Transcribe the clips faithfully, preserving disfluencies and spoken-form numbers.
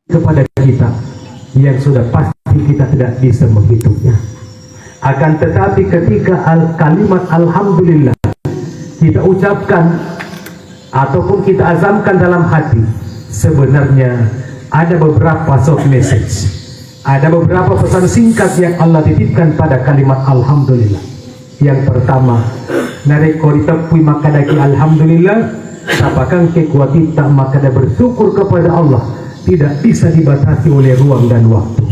kepada kita yang sudah pasti kita tidak bisa menghitungnya. Akan tetapi, ketika al-, kalimat alhamdulillah kita ucapkan ataupun kita azamkan dalam hati, sebenarnya ada beberapa short message, ada beberapa pesan singkat yang Allah titipkan pada kalimat alhamdulillah. Yang pertama, narekko riteppui makkadaki alhamdulillah, tapakangke kuatitta makkada bersyukur kepada Allah, tidak bisa dibatasi oleh ruang dan waktu.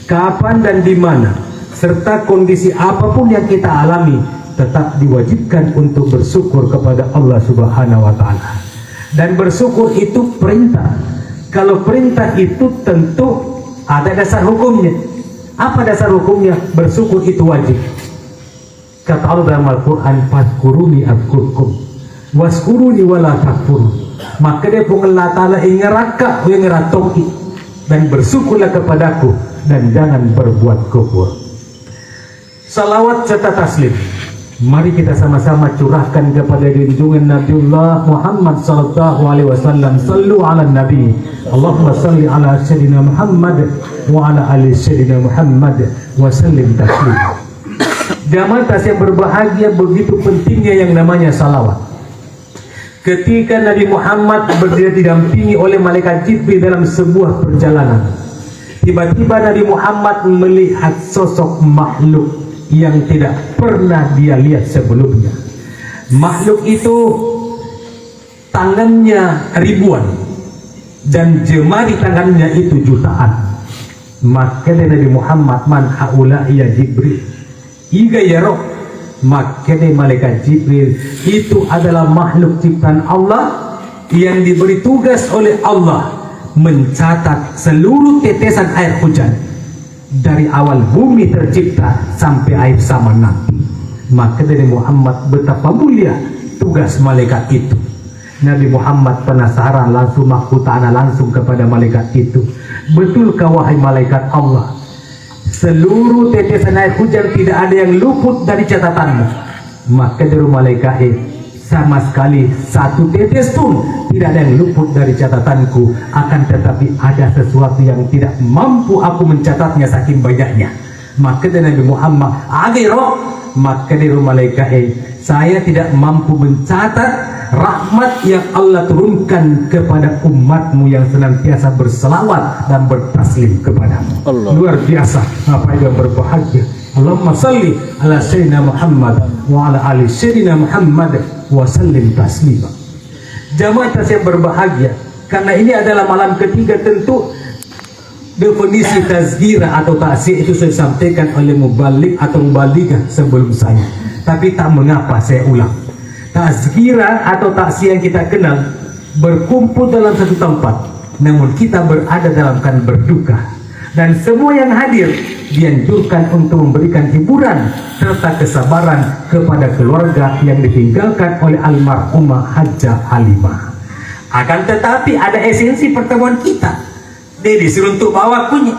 Kapan dan di mana, serta kondisi apapun yang kita alami, tetap diwajibkan untuk bersyukur kepada Allah Subhanahu wa Ta'ala. Dan bersyukur itu perintah. Kalau perintah itu tentu ada dasar hukumnya. Apa dasar hukumnya? Bersyukur itu wajib. Kata Allah dalam Al-Quran, "Fadkuruni adkurkum, waskuruni wala takfurun." Makkeda Puang Allah Ta'ala, "Ingerakka, uingerang tokki, dan bersyukurlah kepadaku, dan jangan berbuat kufur." Salawat serta taslim. Mari kita sama-sama curahkan kepada junjungan Nabiullah Muhammad sallallahu alaihi wasallam. Sallu ala Nabi. Allahumma salli ala Sayyidina Muhammad wa ala ali Sayyidina Muhammad wa sallim taslima. Jamaah yang berbahagia, begitu pentingnya yang namanya salawat. Ketika Nabi Muhammad berdiri didampingi oleh malaikat Jibril dalam sebuah perjalanan, tiba-tiba Nabi Muhammad melihat sosok makhluk yang tidak pernah dia lihat sebelumnya. Makhluk itu tangannya ribuan dan jemari tangannya itu jutaan. Makkeda Nabi Muhammad, "Man haula ya Jibril?" Iga iyaro? Makkeda malaikat Jibril, "Itu adalah makhluk ciptaan Allah yang diberi tugas oleh Allah mencatat seluruh tetesan air hujan dari awal bumi tercipta sampai akhir zaman nanti." Makkeda Muhammad, betapa mulia tugas malaikat itu. Nabi Muhammad penasaran, langsung makkutana langsung kepada malaikat itu, "Betulkah, wahai malaikat Allah, seluruh tetesan air hujan tidak ada yang luput dari catatanmu?" Makkeda malaikat, "Eh, sama sekali satu tetes pun tidak ada yang luput dari catatanku. Akan tetapi ada sesuatu yang tidak mampu aku mencatatnya saking banyaknya." Makkeda Nabi Muhammad, "Aga iro?" Makkeda malaikat, "Eh, saya tidak mampu mencatat rahmat yang Allah turunkan kepada umatmu yang senantiasa berselawat dan bertaslim kepadamu." Allah. Luar biasa, Bapak Ibu yang berbahagia. Allahumma salli ala Sayyidina Muhammad wa ala ali Sayyidina Muhammad wa sallim taslima. Jamaah yang berbahagia, karena ini adalah malam ketiga, tentu definisi tazkirah atau taksiyah itu sudah disampaikan oleh mubalik atau mubaligah sebelum saya. Tapi tak mengapa saya ulang. Tazkirah atau taksiyah yang kita kenal berkumpul dalam satu tempat, namun kita berada dalam keadaan berduka. Dan semua yang hadir dianjurkan untuk memberikan hiburan serta kesabaran kepada keluarga yang ditinggalkan oleh almarhumah Hajjah Halimah. Akan tetapi, ada esensi pertemuan kita. Jadi, siruntuk bawang kunyi.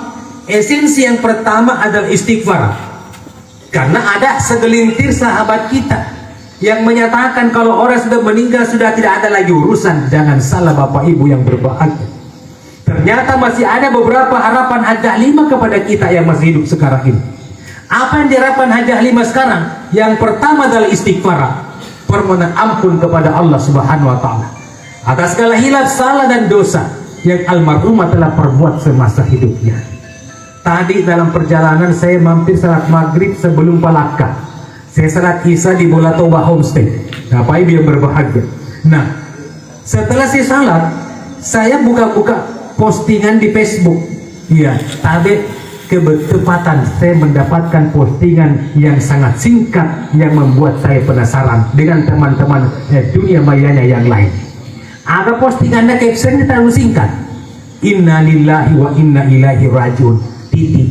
Esensi yang pertama adalah istighfar. Karena ada segelintir sahabat kita yang menyatakan kalau orang sudah meninggal, sudah tidak ada lagi urusan. Jangan salah, Bapak Ibu yang berbahagia. Ternyata masih ada beberapa harapan Hajjah Halimah kepada kita yang masih hidup sekarang ini. Apa yang diharapkan Hajjah Halimah sekarang? Yang pertama adalah istighfar, permohonan ampun kepada Allah Subhanahu wa Ta'ala atas segala hilaf, salah, dan dosa yang almarhumah telah perbuat semasa hidupnya. Tadi dalam perjalanan saya mampir salat maghrib sebelum Palakka. Saya salat isya di Bola Toba Homestay. Bapak Ibu yang berbahagia. Nah, setelah saya salat, saya buka-buka postingan di Facebook. Iya, tapi kebetulan saya mendapatkan postingan yang sangat singkat yang membuat saya penasaran dengan teman-teman, eh, dunia mayanya yang lain. Ada postingannya, captionnya terlalu singkat. "Inna lillahi wa inna ilaihi rajiun." Titik.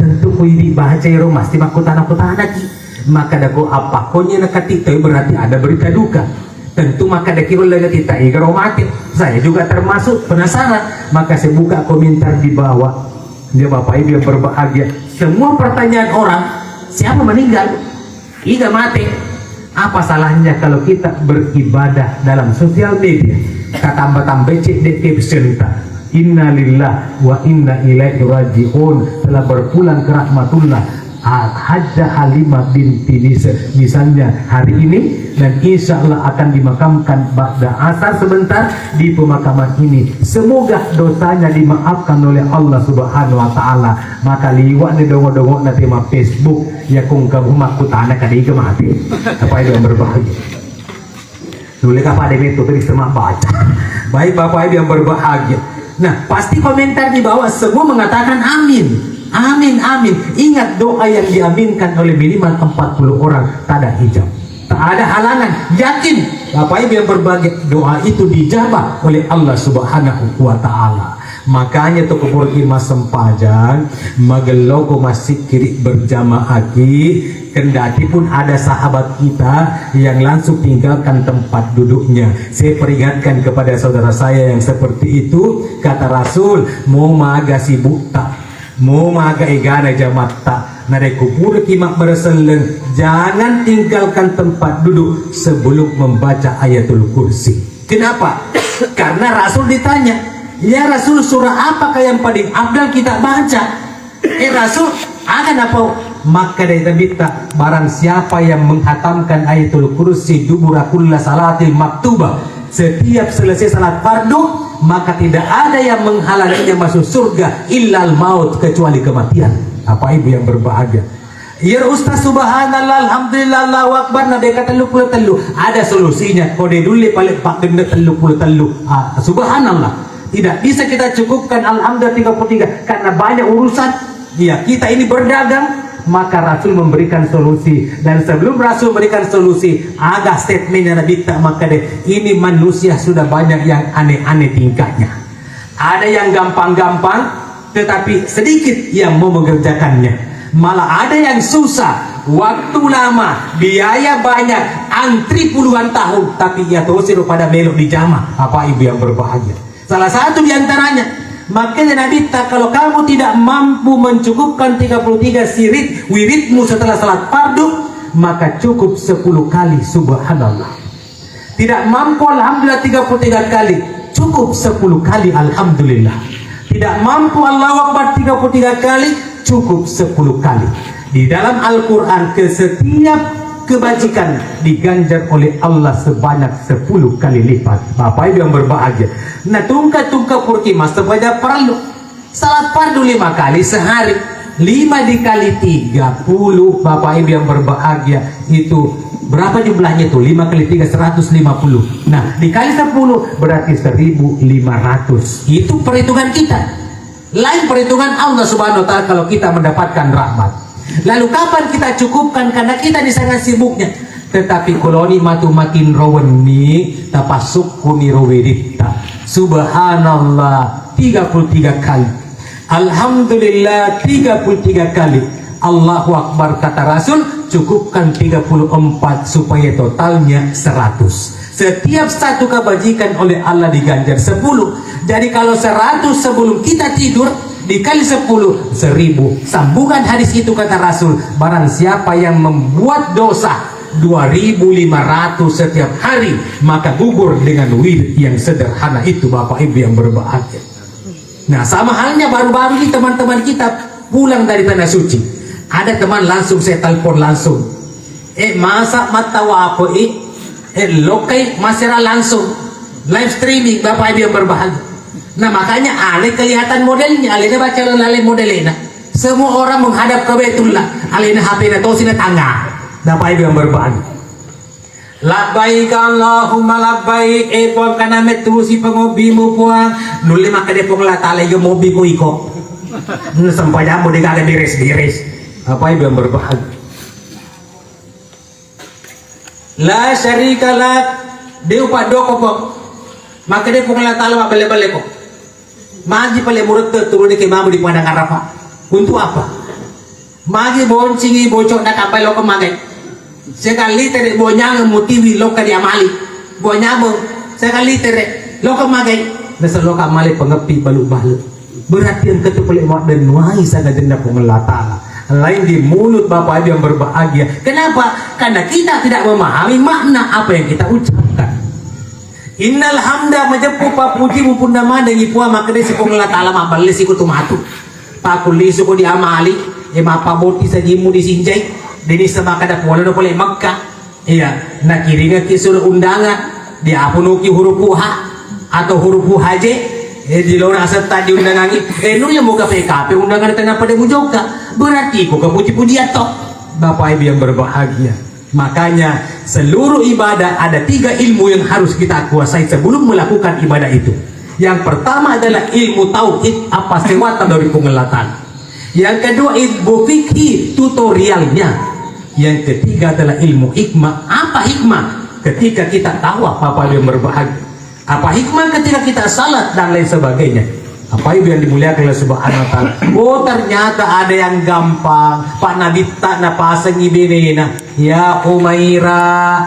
Tentu ku idi baca ero mesti makkutana-kutana ki. Maka dako apa konye nakati toi berarti ada berita duka. Tentu maka daki ro lagi kita iga ro mate. Saya juga termasuk penasaran. Maka saya buka komentar di bawah. Ya Bapak Ibu yang berbahagia, semua pertanyaan orang, siapa meninggal? Iga mate. Apa salahnya kalau kita beribadah dalam sosial media? Tatamba-tambai cedde caption ta. Innalillah wa inna ilaihi raji'un, telah berpulang ke rahmatullah. Ah, Hajjah Halimah binti Misr. Misalnya hari ini, dan insya Allah akan dimakamkan ba'da asar sebentar di pemakaman ini. Semoga dosanya dimaafkan oleh Allah Subhanahu wa Ta'ala. Maka liwat ni dongo-dongo na tema Facebook, ya kung kamu makkutana kadege mati. Apa itu yang berbahagia? Nulle ka pada metto tadi sama baca. Baik Bapak Ibu yang berbahagia. Nah, pasti komentar di bawah semua mengatakan amin. Amin, amin. Ingat, doa yang diaminkan oleh minimal empat puluh orang tak ada hijab. Tak ada halangan. Yakin, Bapak Ibu yang berbahagia, doa itu dijabah oleh Allah Subhanahu wa Ta'ala. Makanya tu kupurki massempajang, magelloko massikkiri berjamaahki, kendati pun ada sahabat kita yang langsung tinggalkan tempat duduknya. Saya peringatkan kepada saudara saya yang seperti itu, kata Rasul, mau maga sibukta, mau maga egana jamatta, narekko puraki mabbere selleng, jangan tinggalkan tempat duduk sebelum membaca Ayatul Kursi. Kenapa? Karena Rasul ditanya, "Ya Rasul, surah apakah yang paling afdal kita baca?" Eh Rasul, aga napau? Makkeda Nabitta, barang siapa yang menghatamkan Ayatul Kursi dubura kulla salatil maktubah, setiap selesai salat fardu, maka tidak ada yang menghalanginya masuk surga illal maut, kecuali kematian. Bapak Ibu yang berbahagia. Iya Ustaz, subhanallah, alhamdulillah, Allahu Akbar, na deka tellu puluh tellu. Ada solusinya. Kode dulu paling pak gende tellu puluh tellu. Ah, subhanallah. Tidak bisa kita cukupkan alhamdulillah tiga puluh tiga karena banyak urusan. Ya, kita ini berdagang, maka Rasul memberikan solusi. Dan sebelum Rasul memberikan solusi, ada statementnya Nabitta, maka deh, ini manusia sudah banyak yang aneh-aneh tingkahnya. Ada yang gampang-gampang, tetapi sedikit yang mau mengerjakannya. Malah ada yang susah, waktu lama, biaya banyak, antri puluhan tahun, tapi ia tosiro pada melo dijama. Bapak Ibu yang berbahagia. Salah satu di antaranya, makanya Nabitta, kalau kamu tidak mampu mencukupkan tiga puluh tiga sirit, wiridmu setelah salat fardu, maka cukup sepuluh kali subhanallah. Tidak mampu alhamdulillah tiga puluh tiga kali, cukup sepuluh kali alhamdulillah. Tidak mampu Allahu Akbar tiga puluh tiga kali, cukup sepuluh kali. Di dalam Al-Quran, ke setiap kebajikan diganjar oleh Allah sebanyak sepuluh kali lipat. Bapak Ibu yang berbahagia. Nah, tungka-tungka purki mas sebanyak perlu. Salat fardu lima kali sehari. Lima dikali tiga puluh, Bapak Ibu yang berbahagia, itu berapa jumlahnya itu? Lima kali tiga, seratus lima puluh. Nah, dikali sepuluh, berarti seribu lima ratus. Itu perhitungan kita. Lain perhitungan Allah Subhanahu wa Ta'ala kalau kita mendapatkan rahmat. Lalu kapan kita cukupkan? Karena kita ini sangat sibuknya. Tetapi koloni matu makin rowenni, tapasukku ni roweditta. Subhanallah, tiga puluh tiga kali. Alhamdulillah, tiga puluh tiga kali. Allahu Akbar, kata Rasul, cukupkan tiga puluh empat supaya totalnya seratus. Setiap satu kebajikan oleh Allah diganjar sepuluh. Jadi kalau seratus sebelum kita tidur, dikali sepuluh, seribu. Sambungan hadis itu kata Rasul, barang siapa yang membuat dosa dua ribu lima ratus setiap hari, maka gugur dengan wirid yang sederhana itu, Bapak Ibu yang berbahagia. Nah, sama halnya baru-baru ini teman-teman kita pulang dari Tanah Suci. Ada teman langsung saya telepon langsung. Eh, masa mattawape i, eh, lokai masera langsung live streaming, Bapak Ibu yang berbahagia. Nah, makanya ale kelihatan modelnya, alena baca lale modelena. Semua orang menghadap ke Baitullah, alena H P-na tosi na tanga. Bapak Ibu yang berbahagia. Labbaik Allahumma labbaik. Eh, Puang, kana mettusi pangobbimu, Puang. Nulle makkeda Puang Allah Ta'ala, iga mobbi ko iko. Sempajammu degaga beres-beres. Bapak Ibu yang berbahagia. La syarika lak, de upaddoko, Puang. Makkeda Puang Allah Ta'ala, mabbelle-belle ko. Magi pale murette turun ke mamu di padang Arafah. Untuk apa? Magi boncingi bocok na kapai lokka magai. Sekali tere bonyang mutiwi lokka di amali. Bonyameng sekali tere lokka magai. Nasa lokka amali pengepi balu-balu. Berarti engka tu pale maddennuai sagajenna Puang Allah Ta'ala. Lain di mulut Bapak Ibu yang berbahagia. Kenapa? Karena kita tidak memahami makna apa yang kita ucapkan. Innal hamda, majeppu pappujimu punna madengngi Puang, makkedai si Puang Allah Ta'ala, mabballe siko tu matu. Pakkulli suko di amali, e mappabotti sajimmu di sinjai, deni sama kada pole no pole Mekka. Iya, nakiringekki surat undangan, diapunuki huruf H atau huruf H J, eh, di lona asetta di undangangi, eh, nu ya moga P K P undangan tenapa de mujokka, berarti iko kepuji-pujian toh. Bapak Ibu yang berbahagia. Makanya, seluruh ibadah ada tiga ilmu yang harus kita kuasai sebelum melakukan ibadah itu. Yang pertama adalah ilmu tauhid, apa sewata dari pengelatan. Yang kedua, ilmu fikih, tutorialnya. Yang ketiga adalah ilmu hikmah. Apa hikmah? Ketika kita tahu apa-apa yang berbahagia. Apa hikmah ketika kita salat dan lain sebagainya? Apa Ibu yang dimuliakan Allah Subhanahu wa Ta'ala? Oh, ternyata ada yang gampang. Pak Nabitta napasengi benena, "Ya Umaira."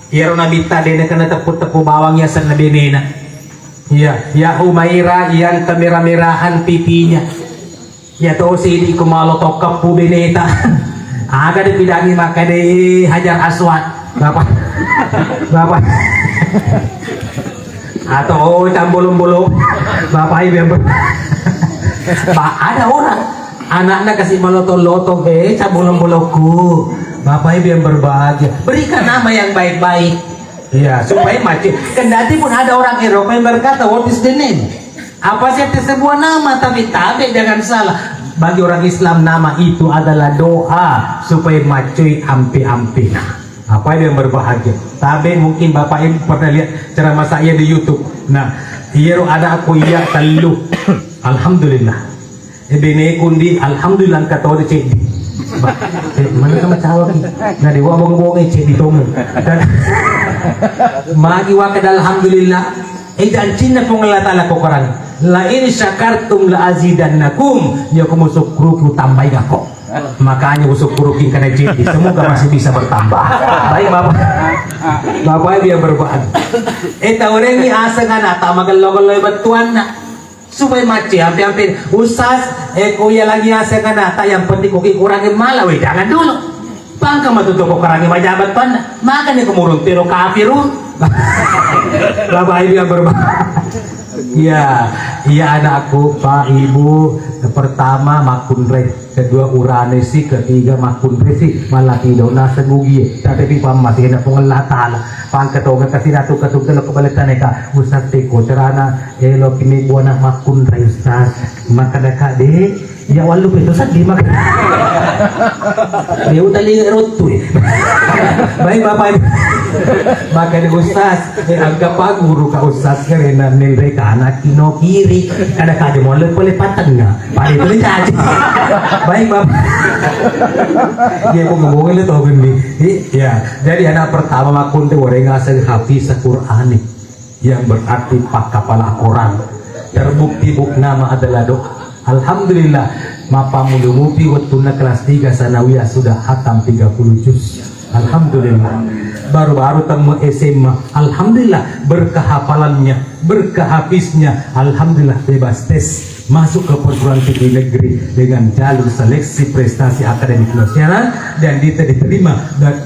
Iyaro Nabitta dena kena teppu-teppu bawang ya senna benena. Iya, "Ya Umaira yang kemerah-merahan pipinya." Ya to sidi ko malo tokkeppu beneta. Aga dipidangi makkeda Hajar Aswad. Bapak. Bapak. Atau, oh, cambolong-bolong. Bapak Ibu yang ber-, Pak, ada orang anaknya kasih melotong-lotong, eh, cambolong-bolongku. Bapak Ibu yang berbahagia. Berikan nama yang baik-baik. Iya, supaya macu. Kendati pun ada orang Eropa yang berkata, "What is the name?" Apa saja sebuah nama, tapi tabe, jangan salah. Bagi orang Islam, nama itu adalah doa supaya macui ampe-ampena. Apa Ibu yang berbahagia? Tabe, mungkin Bapak Ibu pernah lihat ceramah saya di YouTube. Nah, iyaro ada aku iya tellu. Alhamdulillah. E, beneku ndi, alhamdulillah, engka toni ceddi. Ba-, e, mana ka macawaki? Na dewa bonge-bonge ceddi tomu. Dan magi wakkeda alhamdulillah. E, jancinna Puang Allah Ta'ala ko Quran. "La in syakartum la azidannakum." Ya ko musukkuruki tambai gako. Makanya usukkuruki kana ceddi. Semoga masih bisa bertambah. Baik, Bapak. Bapak Ibu yang berbahagia. E, taurengi aseng anak tak magello-gello bettuanna. Supaya macce ampe-ampe, "Ustaz, eh, ko iya lagi aseng anakta, yang penting ko ki kurangi mala." Weh, jangan dulu. Pangka matu to ko kurangi majabat panna. Makanya kemurun tiro kafirun. Bapak Ibu yang berbahagia. Iya, iya anakku, Pak, Ibu, pertama makkunrai. Kedua, uranesi, ketiga, makkunresi, malah tidak naseng ugie. Tapi pammasena Puang Allah Ta'ala. Pangka tonga kasi ratu katungke lo kebaletaneka. Ustaz, teko cerana, elo kini buana makkunrai, Ustaz. Maka deka de, ya wallu petu sedih maka. Dia utali rotui. Baik, Bapak Ibu. Maka di Ustaz, eh, anggap guru ka Ustaz karena nilai ka anak kino kiri. Kada kaje mau lepe-lepe tengah. Pada itu caci. Baik, Bapak. Dia pun ngomongin itu gini. I-, ya, jadi anak pertama makkunrai oreng asal hafiz Qur'ani, yang berarti pakapala Quran. Terbukti, Bu, nama adalah doa. Alhamdulillah, mappammula mupi wettunna kelas tiga sanawiyah sudah hatam tiga puluh juz. Alhamdulillah. Baru-baru temme S M A. Alhamdulillah, berkah hafalannya, berkah hafiznya. Alhamdulillah, bebas tes. Masuk ke perguruan tinggi negeri dengan jalur seleksi prestasi akademik nasional dan dia diterima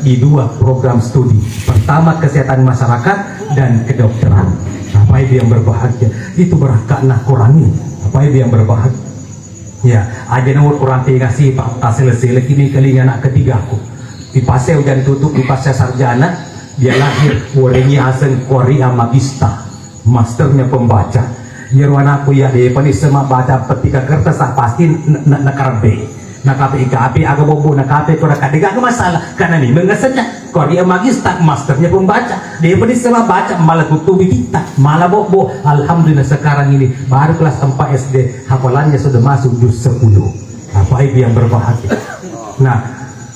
di dua program studi. Pertama, kesehatan masyarakat dan kedokteran. Bapak Ibu yang berbahagia, itu berkah anak orang ini. Bapak Ibu yang berbahagia. Ya, aja nomor orang tinggal sih, Pak, tak selesai lagi nih kali anak ketigaku. Dipasai ujian tutup, dipasai sarjana, dia lahir, waringi aseng Korea Magista, masternya pembaca. Iyaro anakku ya, de pani sema baca petika kertas, ah, pasti na, na, na karebe. Na kape ikape aga bobo, na kape kura kade gak masalah. Karena ini mengesennya Korea Magista, masternya pembaca. De pani sema baca, malah tutup kita, malah bobo. Alhamdulillah sekarang ini baru kelas empat S D, hafalannya sudah masuk juz sepuluh. Bapak Ibu yang berbahagia. Nah,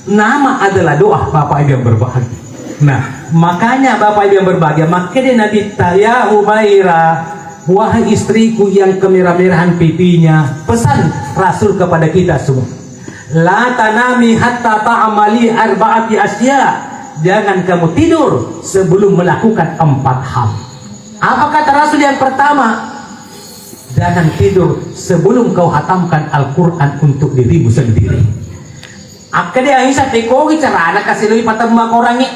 nama adalah doa, Bapak Ibu yang berbahagia. Nah, makanya Bapak Ibu yang berbahagia, makanya Nabi ta-, "Ya Humaira, wahai istriku yang kemerah-merahan pipinya," pesan Rasul kepada kita semua. "La tanami hatta ta'mali arba'ati asya." Jangan kamu tidur sebelum melakukan empat hal. Apa kata Rasul yang pertama? "Jangan tidur sebelum kau hatamkan Al-Quran untuk dirimu sendiri." Akka dia Aisyah tekogi carana kasi lui patemma korangi.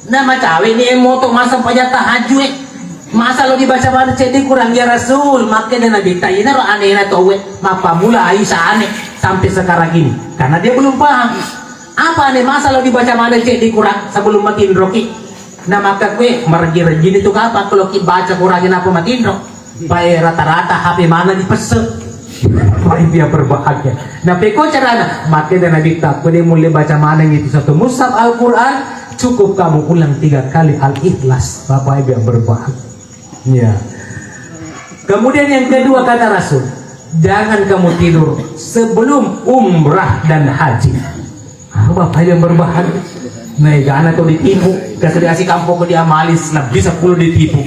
Na macawe ni emoto masa paja tahajud e. Masa lo dibaca maneng ceddi Quran ya Rasul? Makkeda Nabitta, inaro anena towe, mappammula Aisyah ane sampai sekarang ini. Karena dia belum paham. Apa ane masa lo dibaca maneng ceddi Quran sebelum matinroki? Na makkakue, merji-rejini tu kapang kalau ki baca Quran napa matinro. Bae rata-rata H P mana dipesse. Bapak Ibu yang berbahagia. Nah, peko carana, makkeda Nabitta, kode mulle baca maneng itu satu mushaf Al-Quran, cukup kamu ulang tiga kali Al-Ikhlas. Bapak Ibu yang berbahagia. Ya. Kemudian yang kedua kata Rasul, jangan kamu tidur sebelum umrah dan haji. Ah, Bapak yang berbahagia. Nah, egana to ditipu, kasih dikasih kampung ke dia malis, lebih sepuluh ditipu.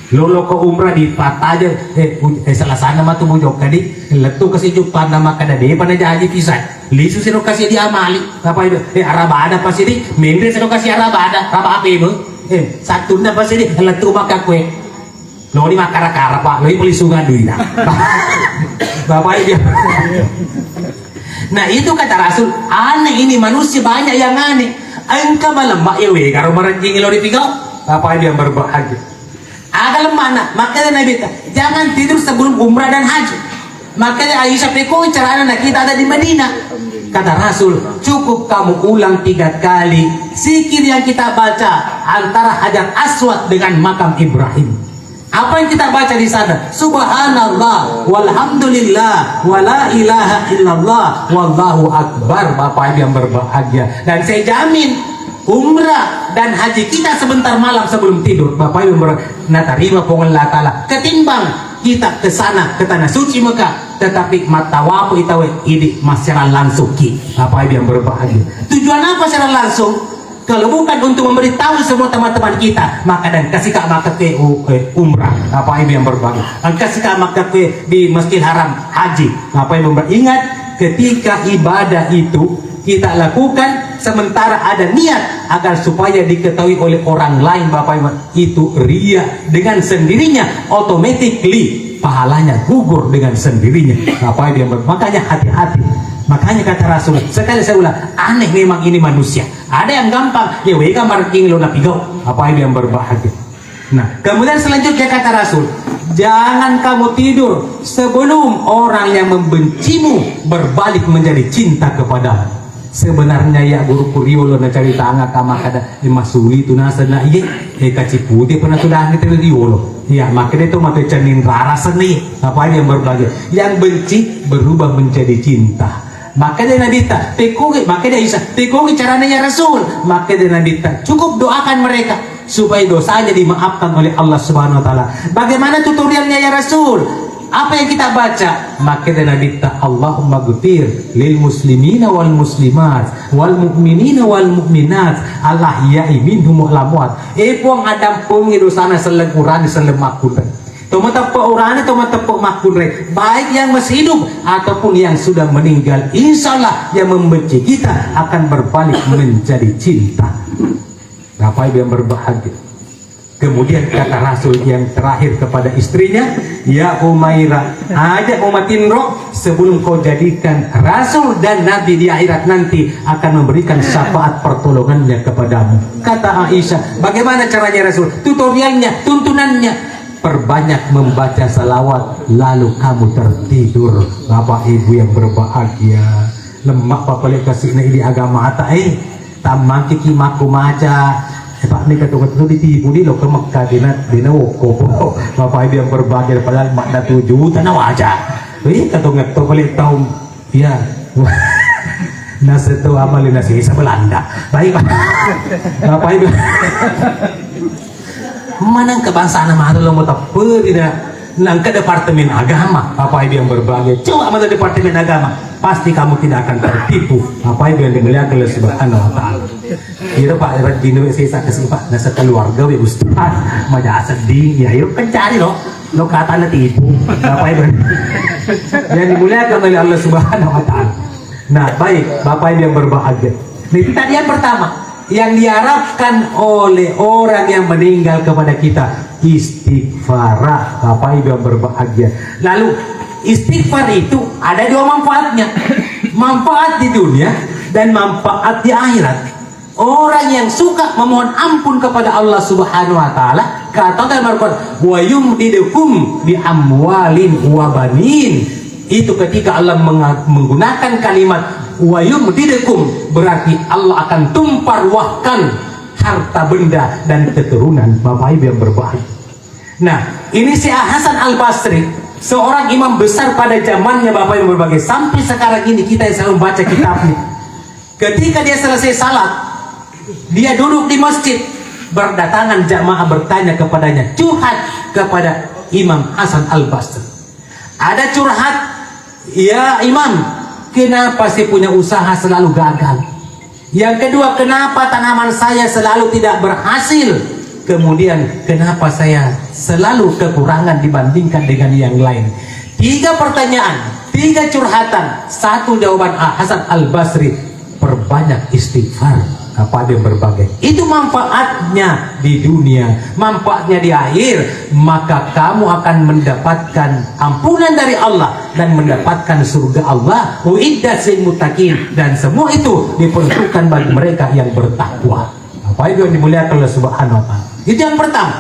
Lolo ke umrah di Pataja, eh, u- eh, selasana matu bujok tadi, letu kasih jumpa nama kada de pada jaji pisai. Lisu siro kasih dia mali, Bapak Ibu, eh, arabada pasti di, mendre siro kasih arabada, raba apa ibu? Eh, satunda pasti di, letu maka kue. Lori makkara-kara, Pak. Lori pelisungan duina. Bapak Ibu. Nah, itu kata Rasul, aneh ini manusia banyak yang aneh. Engka malemma ya we, karo maranjing lori pigau. Bapak Ibu yang berbahagia. Ada lemana, makanya Nabi ta, jangan tidur sebelum umrah dan haji. Makanya Aisyah peko carana kita ada di Madinah. Kata Rasul, cukup kamu ulang tiga kali zikir yang kita baca antara Hajar Aswad dengan makam Ibrahim. Apa yang kita baca di sana? Subhanallah, walhamdulillah, wala ilaha illallah, wallahu akbar. Bapak Ibu yang berbahagia. Dan saya jamin, umrah dan haji kita sebentar malam sebelum tidur, Bapak Ibu yang ber- natarima Puang Allah Ta'ala. Ketimbang kita ke sana, ke tanah suci Mekah, tetapi matawapu itawe idi masyarakat langsung ki. Bapak Ibu yang berbahagia. Tujuan apa secara langsung? Kalau bukan untuk memberitahu semua teman-teman kita, maka dan kasih kak maka ke u- eh, umrah, Bapak Ibu yang berbahagia. Dan kasih kak maka ke di Masjidil Haram haji, Bapak Ibu yang ber- ingat, ketika ibadah itu kita lakukan sementara ada niat agar supaya diketahui oleh orang lain, Bapak Ibu, itu ria, dengan sendirinya, automatically pahalanya gugur dengan sendirinya. Bapak Ibu yang ber- makanya hati-hati. Makanya kata Rasul, sekali saya ulang, aneh memang ini manusia. Ada yang gampang, ya wega marking lo napigau. Bapak Ibu yang berbahagia. Nah, kemudian selanjutnya kata Rasul, jangan kamu tidur sebelum orang yang membencimu berbalik menjadi cinta kepadamu. Sebenarnya ya guru kuriolo na cerita anga kama kada, eh, masuli tu nasana iye, eh, kaciputi pernah tu dangi tele riolo. Ya, makanya itu mata cenin rara seni. Apa yang berbagai? Yang benci berubah menjadi cinta. Makanya Nabi ta, pekogi, makanya Isa, pekogi caranya ya Rasul. Makanya Nabi ta, cukup doakan mereka supaya dosanya dimaafkan oleh Allah Subhanahu wa Ta'ala. Bagaimana tutorialnya ya Rasul? Apa yang kita baca? Makanya Nabi ta, Allahumma gfir lil muslimina wal muslimat, wal mu'minina wal mu'minat, al ahya'i minhum wal amwat. Eh, Puang, addampengi dosana selleng urane, selleng makkunrai. To mateppe urane, to mateppe makkunrai, baik yang masih hidup ataupun yang sudah meninggal. Insya Allah yang membenci kita akan berbalik menjadi cinta. Bapak Ibu yang berbahagia. Kemudian kata Rasul yang terakhir kepada istrinya, "Ya Umairah, ajak umat Imro sebelum kau jadikan Rasul dan Nabi di akhirat nanti akan memberikan syafaat pertolongannya kepadamu." Kata Aisyah, "Bagaimana caranya Rasul? Tutorialnya, tuntunannya?" "Perbanyak membaca salawat, lalu kamu tertidur." Bapak Ibu yang berbahagia, lemak papale kasih di agama ata, eh. Tammangki ki makku maca. Eh, Pak, ni katu-katu ditipu di lo ke Mekah, dina, dina wokko po. Bapak Ibu yang berbahagia, padahal makna tujuh tanah waja. Wih, katu ngetto balik tahun. Iya. Naseto amali nasi bisa Belanda. Baik, Pak. Bapak Ibu. Manang kebangsaan malu lo mau tepperi dah. Nangka Departemen Agama, Bapak Ibu yang berbahagia. Coba mata Departemen Agama, pasti kamu tidak akan tertipu. Bapak Ibu yang dimuliakan oleh Subhanahu wa Ta'ala. Iya Pak, rajin we sesa kasih Pak, nasa keluarga we Ustaz, maja sedih, ya yuk kan cari lo, lo kata na tipu. Bapak Ibu yang dimuliakan oleh Allah Subhanahu wa Ta'ala. Nah, baik, Bapak Ibu yang berbahagia. Nah, itu tadi yang pertama, yang diharapkan oleh orang yang meninggal kepada kita, istighfar. Bapak Ibu yang berbahagia. Lalu, istighfar itu ada dua manfaatnya. Manfaat di dunia dan manfaat di akhirat. Orang yang suka memohon ampun kepada Allah Subhanahu wa Ta'ala, kata Allah dalam Al-Quran, "Wa yumdidkum bi amwalin wa banin." Itu ketika Allah menga- menggunakan kalimat "wa yumdidkum", berarti Allah akan tumparwahkan harta benda dan keturunan, Bapak Ibu yang berbahagia. Nah, ini Syekh Hasan Al Basri, seorang imam besar pada zamannya, Bapak Ibu yang berbahagia. Sampai sekarang ini kita yang selalu membaca kitabnya. Ketika dia selesai salat, dia duduk di masjid, berdatangan jamaah bertanya kepadanya, curhat kepada Imam Hasan Al Basri. Ada curhat, "Ya Imam, kenapa saya punya usaha selalu gagal? Yang kedua, kenapa tanaman saya selalu tidak berhasil? Kemudian, kenapa saya selalu kekurangan dibandingkan dengan yang lain?" Tiga pertanyaan, tiga curhatan, satu jawaban Hasan Al Basri, "Perbanyak istighfar." Apa dia berbagai? Itu manfaatnya di dunia, manfaatnya di akhir. Maka kamu akan mendapatkan ampunan dari Allah dan mendapatkan surga Allah. Uiddat lil muttaqin, dan semua itu diperuntukkan bagi mereka yang bertakwa. Apa itu yang dimuliakan Allah Subhanahu wa Ta'ala? Itu yang pertama.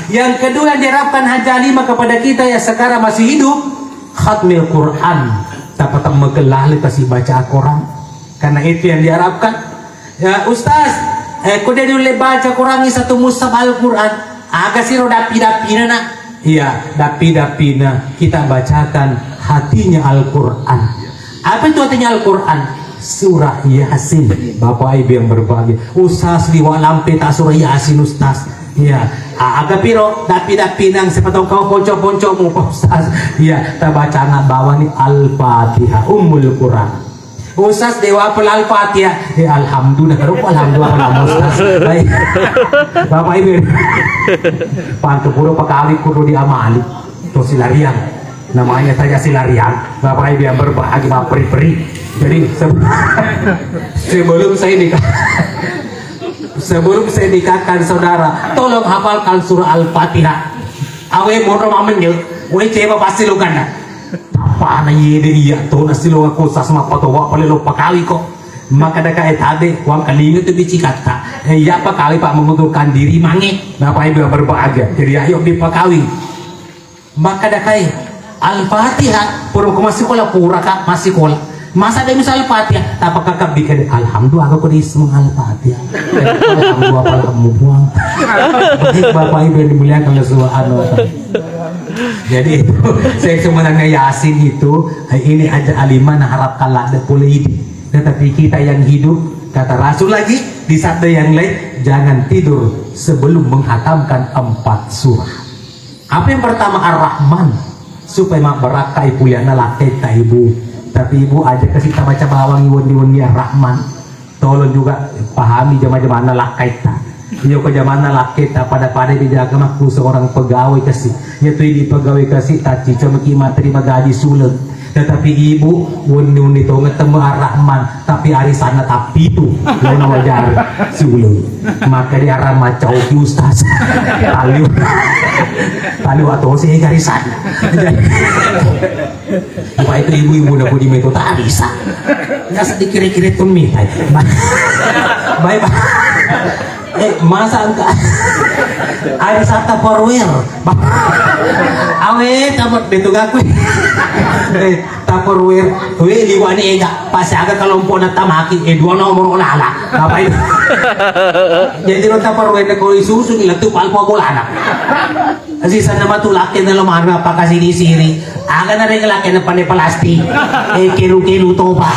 Yang kedua yang diharapkan Haji Halimah kepada kita yang sekarang masih hidup, khatmil Quran. Tapatang magelale kasih baca Al-Quran. Karena itu yang diharapkan. "Ya Ustaz, eh, kode dulu baca Quran satu mushaf Al-Quran." Aga siro dapi-dapina, nak? Iya, dapi-dapina kita bacakan hatinya Al-Quran. Apa itu hatinya Al-Quran? Surah Yasin. Bapak Ibu yang berbahagia, Ustaz, liwa lampe tak surah Yasin, Ustaz. Iya. A- aga piro dapi-dapinang, siapa tahu kau ponco-poncomu, Pak Ustaz. Iya, kita baca anak bawah nih Al-Fatihah, Ummul Quran. Ustaz, dewa apa Al-Fatihah? Eh, alhamdulillah, karo alhamdulillah apa nama Ustaz. Baik. Bapak Ibu, pantu pura pakawi kudu diamali. Tuh silarian. Namanya saja silarian. Bapak Ibu yang berbahagia, peri-peri. Jadi se- sebelum saya nikah, sebelum saya nikahkan saudara, tolong hafalkan surah Al-Fatihah. Awe moro mamenye, we ceba pasti lo ganda. Tapana yede iya to nasi lo ko sas mapatowa pale lo pakawi ko. Maka daka e tabe wang kalinga tu bicikata. Eh, iya pakawi, Pak, mengundurkan diri mange. Bapak Ibu yang berbahagia. Jadi ayo dipakawi. Maka dakai Al-Fatihah, pura ko masih kola pura ka masih kola. Masa ada misal Al-Fatihah, tapaka kabbi kade alhamdulillah aku kode ismu Al-Fatihah. Alhamdulillah apa kamu buang. Bapak Ibu yang dimuliakan Allah Subhanahu wa Ta'ala. Jadi itu saya sebenarnya Yasin itu, eh, ini aja alimah nah harapkan lada pole ini. Tetapi kita yang hidup, kata Rasul lagi, di sabda yang lain, jangan tidur sebelum menghatamkan empat surah. Apa yang pertama? Ar-Rahman, supaya mabbarakkai puliana lakketta ibu. Tapi ibu aja kasih tabaca bawangi wenni-wenni Ar-Rahman. Tolong juga pahami jama-jamanna lakketta. Iyo ko jamanna lakketta pada-pada dijaga makku seorang pegawai kasih. Iya tu idi pegawai kasih tacci cuma ki materi magaji suleng. Tetapi ibu wenni-wenni tongeng temme Ar-Rahman, tapi arisanna tappitu. Launa wajar. Sulu. Maka di Ar-Rahman cauki ustaz. Taliu. Taliu atau sih arisanna. Jadi, apa itu ibu-ibu nak budi meto tak bisa. Nggak sedikit kira-kira tuh mi. Baik, baik. Eh, masa engka? Ari sata Tupperware. Awe, tamat betul aku. Eh, Tupperware. We, liwani ega. Pas aga kelompok na tamaki. Eh, dua nomor lala. Apa itu? Jadi lo Tupperware ko isusu ni letu palpo bolana. Sisenna matu lakkena lo manu apa kasiri-siri. Aga na rega lakkena pane plastik. Eh, kelu-kelu topa.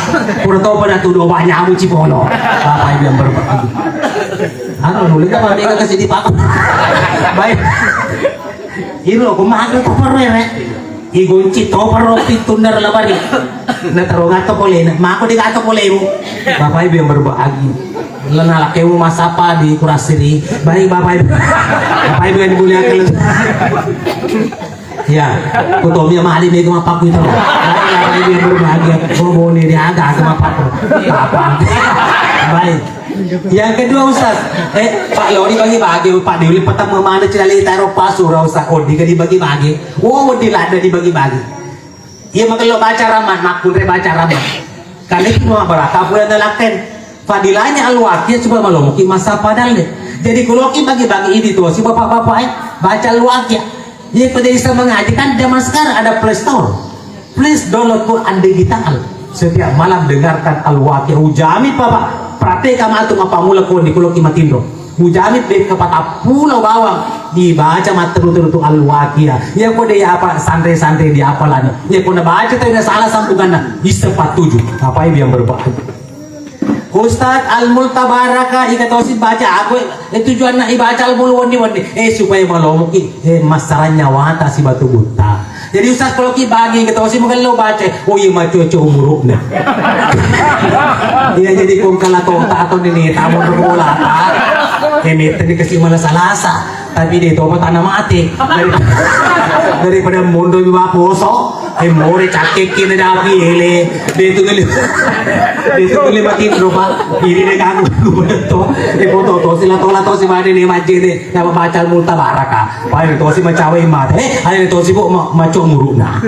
Pura topa na tudo banyak amu cipono. Bapak Ibu yang berbahagia. Anu, nulis apa mereka kasih di pak. Baik. Iro, aku makan topa rere. Igunci topa ro pitunda labari. Na taro gato polena. Mako di gato polemu. Bapak Ibu yang berbahagia. Lena lakkemu masapa di kurasiri. Baik, Bapak Ibu. Bapak Ibu yang dimuliakan. Ya, kutomia mali mega mapakku itu. Baik, Bapak Ibu yang berbahagia. Oh, boleh dia agak agak mapakku. Apa? Baik. Yang kedua, Ustaz, eh, Pak Lori bagi-bagi, Pak Dewi petang mana cilali taruh pasura, Ustaz. Oh, dibagi-bagi. Oh, dilada dibagi-bagi. Iya, magello baca Rahman, makkunre baca Rahman. Karena itu mau berapa bulan lakken. Fadilahnya Al-Waqiah supaya malomoki masa padalle. Jadi kuloki bagi-bagi idi tosi bapak-bapak, eh, baca Al-Waqiah. Iya, kau jadi sama ngaji kan zaman sekarang ada Play Store. Please download Quran digital. Setiap malam dengarkan Al-Waqiah. Ujami, Bapak. Praktek kamu tuh apa mula kau di kuloki matinro. Ujami be kepatappulo bawang dibaca matteru-teru tu Al-Waqiah. Iya, kau dia apa santai-santai di apa lagi. Iya, kau baca tuh salah sambunganna. Issa patuju. Apa yang berbahagia? Ustaz, Al-Multabaraka, iga tosi baca aku, eh, tujuanna ibaca Al-Mul wenni-wenni, eh, supaya malomoki, eh, massarang nyawata si batu buta. Jadi Ustaz, kalau ki bagi iga tosi mungkin lo baca, oh iya, maco-co umurukna. Iya, jadi kong kala tota atau nini tamu bola ta, eh, mete dikasih malah salasa. Tapi de topa tana mate. Dari-, daripada mondo mi maposo, eh, more cakkekki na dapi ele. De tu nuli. De tu nuli matinro, Pak. Ini de kaku to. Eh, foto to sila tola to si mane ne majene. Nama baca Al-Multabaraka. Pai tosi macawe mate. Eh, ayo tosi kok ma-, maco muruna.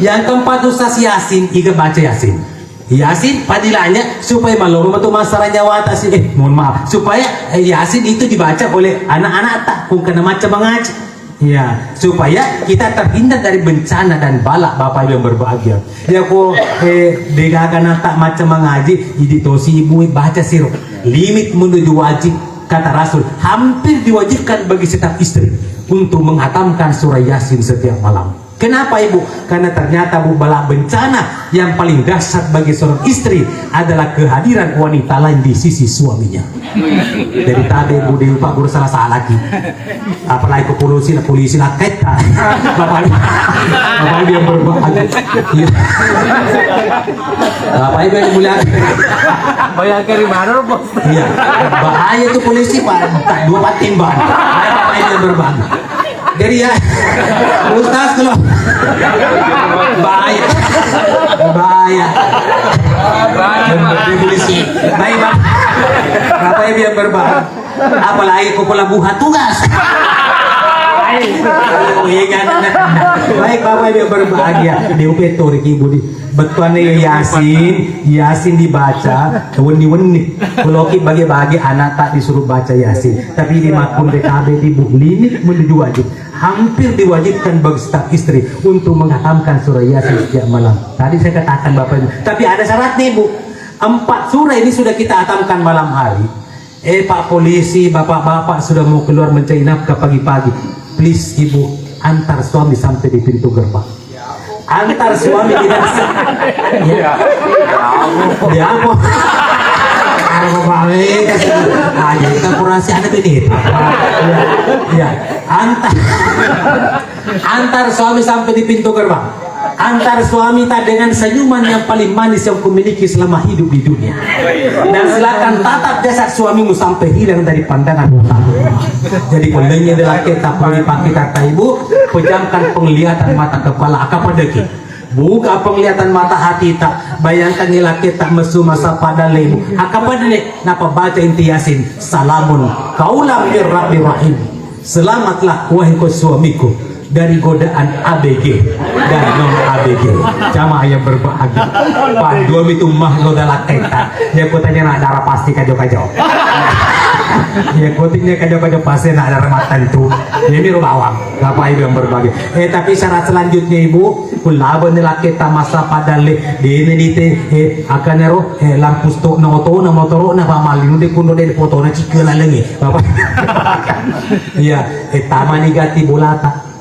Yang keempat, Ustaz Yasin, iga baca Yasin. Yasin fadilahnya supaya malomo matu massarang nyawata si, eh, mohon maaf, supaya, eh, Yasin itu dibaca oleh anak-anak tak kung kena macam mengaji. Ya, supaya kita terhindar dari bencana dan bala, Bapak Ibu yang berbahagia. Ya ko, eh, degaga nata macam mengaji, idi tosi ibu baca siro. Limit menuju wajib, kata Rasul, hampir diwajibkan bagi setiap istri untuk menghatamkan surah Yasin setiap malam. Kenapa, Ibu? Karena ternyata, Bu, bala bencana yang paling dahsyat bagi seorang istri adalah kehadiran wanita lain di sisi suaminya. Jadi tadi, Bu Dewi, Pak Guru salah-salah lagi. Apalagi ke polisi, lah polisi lah keta. Bapak, Bapak Ibu yang berbahagia. Iya. Bapak Ibu yang mulia. Bayangkan di mana, Bos? Iya. Bahaya tuh polisi, Pak. Tak dua patin, Bang. Bapak Ibu yang berbahagia. Jadi ya, Ustaz kalau bahaya, bahaya. Polisi. Baik, Pak. Bapak Ibu yang berbahagia. Apalagi ke pelabuhan tugas. Iya, kan? Baik, Bapak Ibu yang berbahagia. Di U P Tori Ki Budi. Bettuanna Yasin, Yasin dibaca wenni-wenni. Kuloki bagi-bagi anak tak disuruh baca Yasin. Tapi di makkunre kabe di bu limit menuju wajib. Hampir diwajibkan bagi setiap istri untuk menghatamkan surah Yasin setiap malam. Tadi saya katakan Bapak Ibu. Tapi ada syaratnya, Ibu. Empat surah ini sudah kita hatamkan malam hari. Eh, Pak Polisi, Bapak-bapak sudah mau keluar mencari nafkah pagi-pagi. Please, Ibu, antar suami sampai di pintu gerbang. Antar suami tidak sa-, ya. Ya. Ya, apa? Ada apa, eh, kasih. Ah, ya, kita kurasi ada bedeta. Ya. Ya. Antar, antar suami sampai di pintu gerbang. Antar suami tak dengan senyuman yang paling manis yang kumiliki selama hidup di dunia. Dan silakan tatap jasad suamimu sampai hilang dari pandangan mata. Jadi, pellengnya adalah kita pagi-pagi kata ibu, pejamkan penglihatan mata kepala, akapadeki. Buka penglihatan mata hati tak, bayangkan ngelak kita mesu masa pada lebu. Akapadeki, napa baca inti Yasin, salamun kaulam bir Rahim. Selamatlah, wahai kau suamiku, dari godaan A B G dan non A B G. Jamaah yang berbahagia. Pak, dua mitu mah lo dalam kaitan. Ya, kutanya nak darah pasti kajo-kajo. Ya, kutanya kajo-kajo pasti nak darah matan tu. Ini lo bawang. Bapak Ibu yang berbahagia. Eh, tapi syarat selanjutnya, Ibu, Kullabani lakketta massa padalle, dena dite, eh, akanaro, eh, lampu stop na otona, motoro'na, pamallinu de kunno de fotona cikku lalengnge. Bapak. Iya, eh, tamani gatti bolata.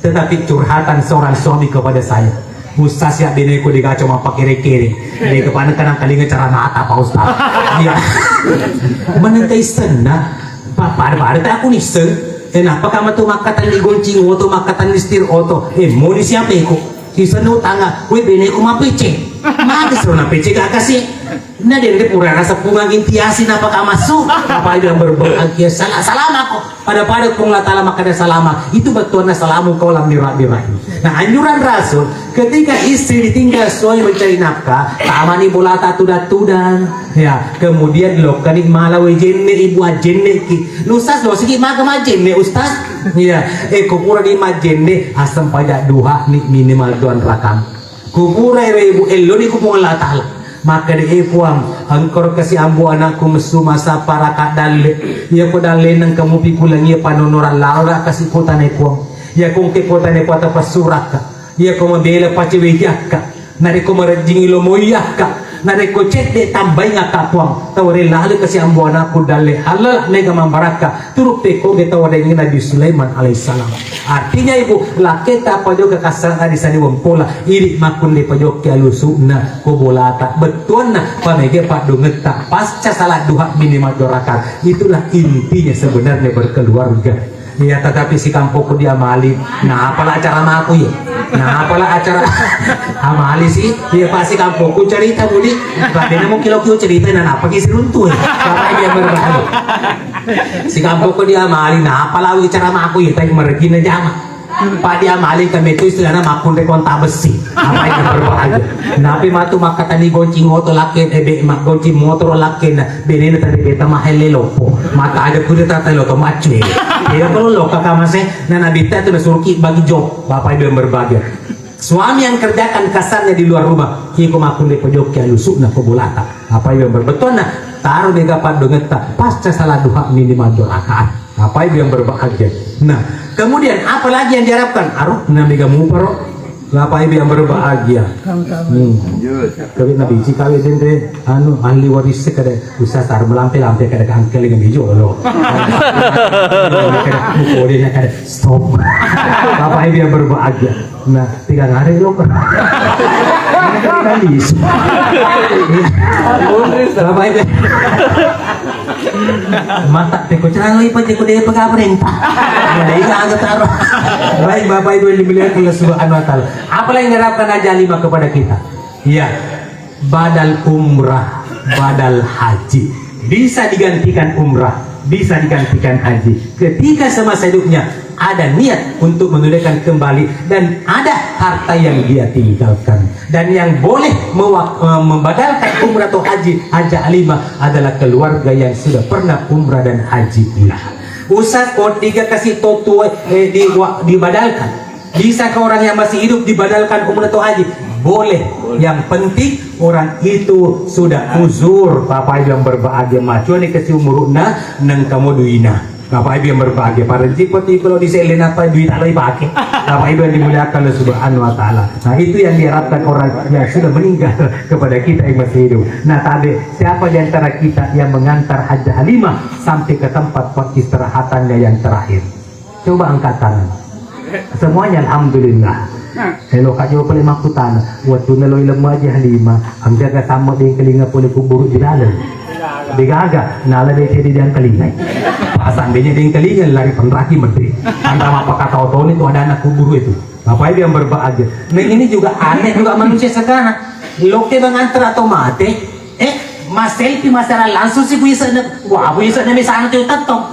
Tetapi curhatan seorang suami kepada saya. Ustaz ya, beneku digaco mappakere-kere. Deka panengka nangkalinga cara mata, Pak Ustaz. Iya. Menengka isenna. Pa-, pada-pada tak aku niseng. Eh, napa kamu tu makatan digoncing oto, makatan nistir oto? Eh, moni siapa iko? Sisanu tanga, we beneku mapece. Mati seru na pece gak kasih. Na dende pura rasa pungang intiasi napa kamasu? Apa yang berbahagia salah, salam aku. Pada-pada Puang Allah Ta'ala makkada salama. Itu bettuanna salamun qaulam mir rabbir rahim. Nah, anjuran Rasul, ketika istri ditinggal suami mencari nafkah, tamani bolata tudang-tudang. Ya, kemudian lokkani mala we jenne, ibu ajenne ki. Ustaz, lo siki maga majenne, Ustaz? Ya, eh, ko pura di majenne, asam pajak duha ni minimal dua rakang. Ko pura ero ibu ello ni ko Puang Allah Ta'ala. Makkeda, "E Puang, engkaro kasi ambo anakku messu massappa raka dalle. Iyako dalle nengka mupi kulangi panonorang lalora kasi kotane Puang. Iyako engke kotane Puang tapassurakka. Iyako mabela pacewejakka. Narekko marejjingi lomoiyakka. Narekko cedde tambaingakka Puang. Taware lale kasi ambo anakku dalle. Halala mega mambarakka." Turu pekkoge tau wadengnge Nabi Sulaiman alaihissalam. Artinya, Ibu, lakketa pajoka kassana disani wempola, idi makkunde pajokke alusu'na ko bolata. Bettuanna pamege paddungetta pasca salat duha minimal dua rakaat. Itulah intinya sebenarnya berkeluarga. Ya, tetapi sikampokku diamali, napala acara maku ya? Napala acara amali sih? Ya, pasti kampokku cerita budi. Padahal mau kilo-kilo cerita, nah, apa ki siruntu ya? Bapak Ibu yang berbahagia. Sikampokku diamali, napala awi cara maku ya, tapi mergina jama. Pak diamali kami itu istilahnya makkunre kontak besi. Apa yang berbahagia? Napi matu makkatani goncing oto lakken, eh, be, mak goncing motor lakken, benena tadi beta mahelle lopo. Mata aja kuda tata lo to macue. Tidak perlu lo kakak masih, nah nabi itu nasuruki bagi job. Bapak Ibu yang berbahagia. Suami yang kerjakan kasarnya di luar rumah, iko makkunde pojokki alusukna ko bolata. Apa yang berbetuanna, taruh mega paddongetta, pasca salat duha minimal dua rakaat. Bapak Ibu yang berbahagia. Nah, kemudian apa lagi yang diharapkan? Aruh, na mega muparo. Bapak Ibu yang berbahagia. Hmm. Kawin nabi, si kawin dende, anu, ahli waris kada, usah tar melampe-lampe kada kangkeling nabi jolo. Kada mukode kada stop. Bapak Ibu yang berbahagia. Nah, tiga hari lo. Bapak Ibu. Mata teko celana lipat teko dia pegang perintah. Nah, ini agak taruh. Baik, Bapak Ibu yang dimuliakan Allah Subhanahu wa Ta'ala. Apa yang diharapkan Haji Halimah kepada kita? Iya. Badal umrah, badal haji. Bisa digantikan umrah, bisa digantikan haji. Ketika semasa hidupnya ada niat untuk menunaikan kembali dan ada harta yang dia tinggalkan. Dan yang boleh mewak-, eh, membadalkan umrah atau haji, Haji Halimah, adalah keluarga yang sudah pernah umrah dan haji pula. Usah kau tiga kasih to tua, eh, di, wa-, dibadalkan. Bisakah orang yang masih hidup dibadalkan umrah atau haji? Boleh. Boleh. Yang penting orang itu sudah uzur. Bapak Ibu yang berbahagia, macuani kasi umuruna, nengka mo duina. Bapak Ibu yang berbahagia, para jipot itu kalau disele napa duit alai pakai. Bapak Ibu yang dimuliakan Allah Subhanahu wa Ta'ala. Nah, itu yang diharapkan orang yang sudah meninggal kepada kita yang masih hidup. Nah, tabe, siapa di antara kita yang mengantar Haji Halimah sampai ke tempat peristirahatannya yang terakhir? Coba angkat tangan. Semuanya alhamdulillah. Elo ka jawab pale makkutana, wattunna loi lemma Haji Halimah, anggaga samma dengkalinga pole kuburu di laleng. Degaga, nala dei tedi dengkalinga. Pasang denya dengkalinga lari penraki medri. Anda apa kata otoni tu ada anak kuburu itu. Bapak Ibu yang berbahagia. Nah, ini juga aneh juga manusia sekarang. Loke mengantar atau mate, Eh, masselfie masalah langsung si bu isek ne, wah, bu isek ne misalnya tu tettong.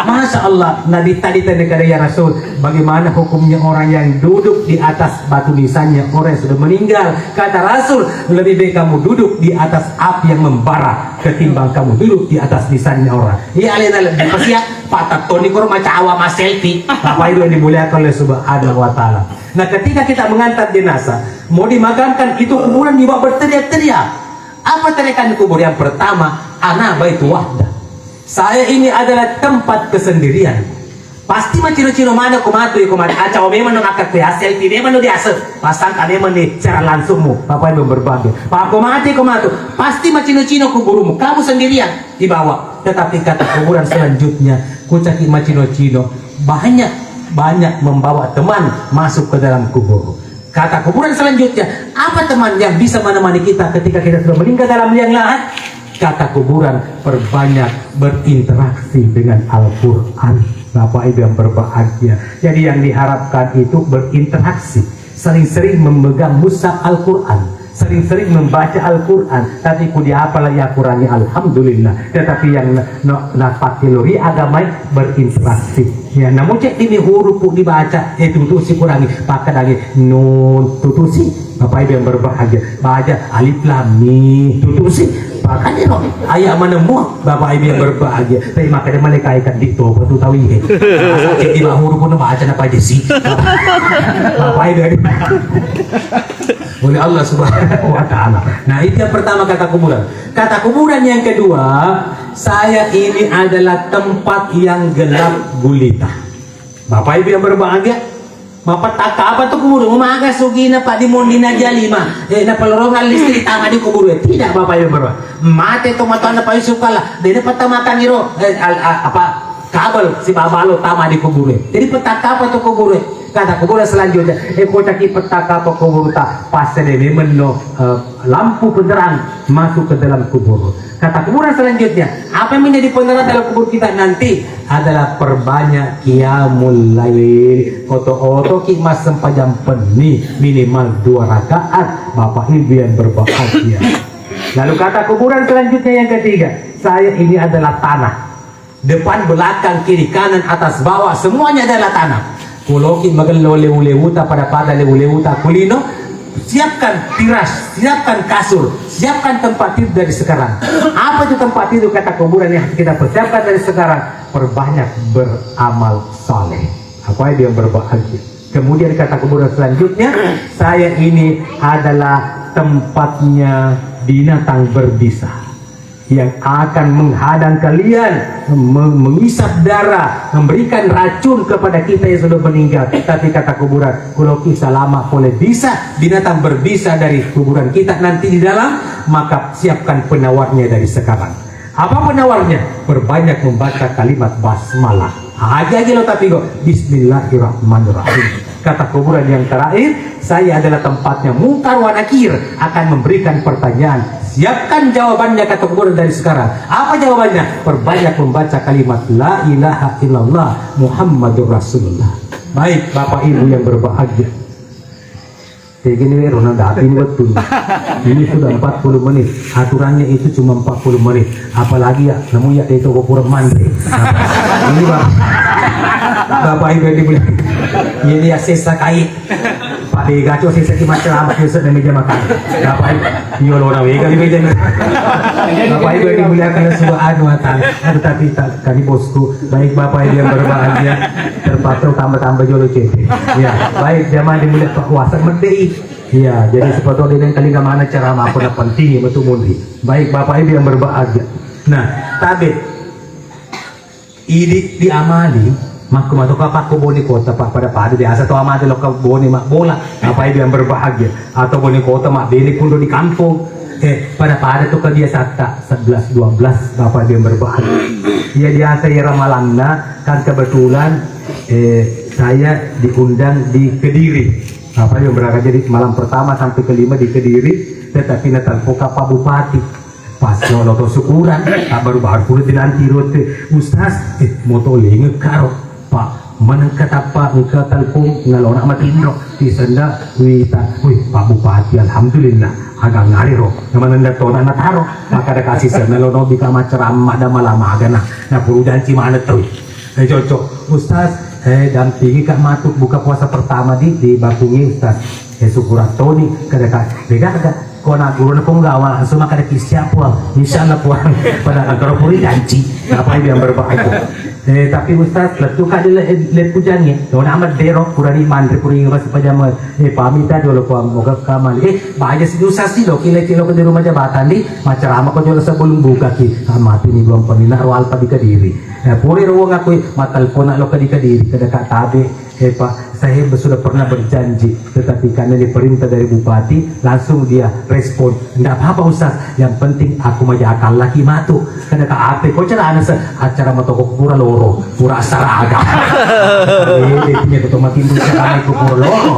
Masya Allah, Nabi tadi tanya kepada ya Rasul, bagaimana hukumnya orang yang duduk di atas batu nisannya orang yang sudah meninggal? Kata Rasul, lebih baik kamu duduk di atas api yang membara ketimbang kamu duduk di atas nisannya orang. Iya, alena lebih pesiak, Pak Tettoni kor macawa masselfie. Bapak Ibu yang dimuliakan oleh Subhanahu wa Ta'ala. Nah, ketika kita mengantar jenazah, mau dimakamkan, itu kuburan juga berteriak-teriak. Apa teriakan kubur? Yang pertama, "Ana baitu wahda." Saya ini adalah tempat kesendirian. Pasti macino-cino mana ko matu, ko matu. Aca o memang no maka kuya selfie memang no biasa. Pasang ka memang ni secara langsungmu. Bapak Ibu berbahagia. Pak ko mati ko matu. Pasti macino-cino kuburmu. Kamu sendirian di bawah. Tetapi kata kuburan selanjutnya, kucaki macino-cino. Banyak, banyak membawa teman masuk ke dalam kubur. Kata kuburan selanjutnya, apa teman yang bisa menemani kita ketika kita sudah meninggal dalam liang lahat? Kata kuburan, perbanyak berinteraksi dengan Al-Quran. Bapak Ibu yang berbahagia. Jadi yang diharapkan itu berinteraksi. Sering-sering memegang mushaf Al-Quran. Sering-sering membaca Al-Quran. Tapi ku diapala ya Quran, alhamdulillah. Tetapi yang na-, na-, napakai lori agamai berinteraksi. Ya, namun cek ini huruf pun dibaca, eh, tutu si kurangi, pakai lagi nun, tutu si, Bapak Ibu yang berbahagia, baca alif lam mim, tutu si, Makanya no, ayah menemui Bapak Ibu yang berbahagia. Tapi makanya malaikat di toba tu tahu ini. Jadi bahur pun baca apa aja sih. Bapak Ibu yang oleh Allah Subhanahu wa Ta'ala. Nah, itu yang pertama, kata kuburan. Kata kuburan yang kedua, saya ini adalah tempat yang gelap gulita. Bapak Ibu yang berbahagia, mapettaka apa tu kuburu? Maga sugina, Pak, di mondina jalima. Eh, na pelorong listrik tama di kuburu. Tidak, Bapak Ibu yang berbahagia. Mate to matuanna Pak Yusuf kala. Dene pertama kan iro, eh, al-, a-, apa, kabel si babalo tama di kuburu. Jadi pettaka apa tu kuburu? Kata kuburan selanjutnya, eh, kocaki pettaka apa kuburu ta? Pas de memang no, eh, lampu penerang masuk ke dalam kubur. Kata kuburan selanjutnya, apa yang menjadi penerang dalam kubur kita nanti adalah perbanyak qiyamul lail. Oto-oto ki massempajang penni minimal dua rakaat, Bapak Ibu yang berbahagia. Lalu kata kuburan selanjutnya yang ketiga, saya ini adalah tanah. Depan, belakang, kiri, kanan, atas, bawah, semuanya adalah tanah. Kuloki magello lewu-lewuta, pada-pada lewu-lewuta kulino, siapkan tiras, siapkan kasur, siapkan tempat tidur dari sekarang. Apa itu tempat tidur, kata kuburan, yang kita persiapkan dari sekarang? Perbanyak beramal saleh. Apa yang berbahagia. Kemudian kata kuburan selanjutnya, saya ini adalah tempatnya binatang berbisa yang akan menghadang kalian, me-, mengisap darah, memberikan racun kepada kita yang sudah meninggal. Tapi kata kuburan, kuloki salama pole bisa binatang berbisa dari kuburan kita nanti di dalam, maka siapkan penawarnya dari sekarang. Apa penawarnya? Perbanyak membaca kalimat basmalah. Aja aja lo tapi kok, Bismillahirrahmanirrahim. Kata kuburan yang terakhir, saya adalah tempatnya Mungkar wa Nakir akan memberikan pertanyaan. Siapkan jawabannya, kata kuburan, dari sekarang. Apa jawabannya? Perbanyak membaca kalimat La ilaha illallah Muhammadur Rasulullah. Baik, Bapak Ibu yang berbahagia. Kayak gini, Wero, nah, dapi ini betul. Ini sudah empat puluh menit. Aturannya itu cuma empat puluh menit. Apalagi ya, namu ya itu kurang mandi. Ini Bap-, Bapak Ibu yang dimuliakan. Ini ya sesa kai. Pak Dega, cok, sesa ki macam apa, sesa di meja makan. Bapak Ibu, yo lo na wega di meja. Bapak Ibu yang dimuliakan Allah Subhanahu wa Ta'ala. Aduh, tapi tak, tadi bosku. Baik, Bapak Ibu yang berbahagia, terpaksa tambah-tambah jolo cete. Ya, baik, jamaah dimuliakan Pak Wasa, medei. Iya, jadi sepatu dengan kali mana ceramah apa nak penting ya, betul, Mundri. Baik, Bapak Ibu yang berbahagia. Nah, tabe. Idi di amali, makku matu kapakku Bone Kota, Pak, pada-pada biasa to amali lokka Bone mabbola. Bapak Ibu yang berbahagia. Atau Bone Kota mabbene kundo di kampung. Eh, pada-pada tu kebiasaan tak sebelas dua belas, Bapak Ibu yang berbahagia. Ya, biasa ya ramalanna, kan kebetulan, eh, saya diundang di Kediri. Bapak Ibu yang berangkat, jadi malam pertama sampai kelima di Kediri, tetapi natalpo ka Pak Bupati. Pas lo to syukuran, tak baru-baru pura dilanti rote, Ustaz, eh, moto lenge karo. Pak, manengka tappa engka telpon nalona matinro, tisenda wita, wih, Pak Bupati, alhamdulillah, agang ngariro, namanenda tona nataro, maka ada kasih sana lo no bika maceramma da malamagana, na puru janci mana tuh. Eh, cocok, Ustaz, eh, dampingi Kak Matuk buka puasa pertama di, di Bakungi, Ustaz. Eh, syukuran toni, kada ka, beda ada. Ko na guru na penggawa langsung maka ada kisia Puang. Insya Allah Puang. Pada agar puri janci. Apa yang berbahagia? Eh, tapi Ustaz, letu ka di le, le pujang ya. Lo nama dero kurani mandri kuring masih pajama. Eh, pamita dulu Puang. Moga kamali. Eh, baja si Ustaz sih lo kile kilo ke di rumah jabatan di. Macerama ko jolo sebelum buka ki. Ah, mati ni dua penina roal pada Kediri. Eh, puri ruang aku matal pona lo ke di Kediri. Kada ka tabe. Eh, Pak, saya sudah pernah berjanji, tetapi karena ini perintah dari bupati, langsung dia respon, "Nggak apa-apa, Ustaz, yang penting aku majakal laki matu." Kada ka ape, ko celana se-, acara matoko pura loro, pura saraga. Eh, dia punya ketua makin cara itu pura loro.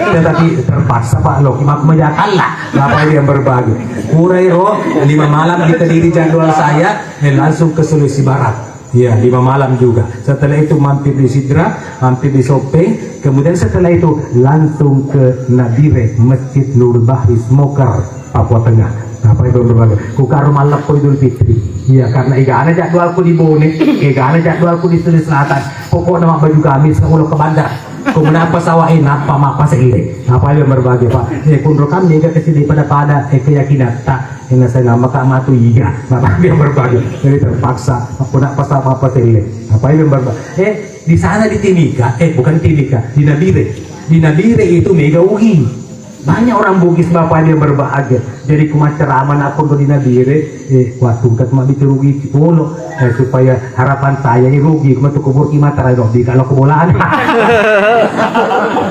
Tetapi terpaksa, Pak, lo, aku majakal lah. Bapak Ibu yang berbahagia. Pura iro, lima malam di Kediri jadwal saya, eh, langsung ke Sulawesi Barat. Iya, lima malam juga. Setelah itu mampir di Sidra, mampir di Sopeng, kemudian setelah itu langsung ke Nabire, Masjid Nurul Bahri, Smoker, Papua Tengah. Apa itu berbagai? Kukaro malam po Idul Fitri. Iya, karena egana jadwalku di Bone, egana jadwalku di Sulawesi Selatan. Pokoknya mak baju gamis, ulo ke bandar. Ko menapa sawah e nappa mappa seire. Apa yang berbagi, Pak? Eh, kunro kami ke sini pada-pada, eh, keyakinan tak. Yang saya nama Kak Matu iya. Apa yang berbagi? Jadi terpaksa. Aku nak pasal apa seire. Apa yang berbagi? Eh, di sana di Timika, eh, bukan Timika, di Nabire. Di Nabire itu mega ugi. Banyak orang Bugis Bapak Ibu yang berbahagia. Jadi ku maccarama nakko di Nabire, eh, kuatungkat mabbicara rugi cipolo. Eh, supaya harapan saya ini rugi, ku matu kubur ki mata rai robbi kalau kebolaan.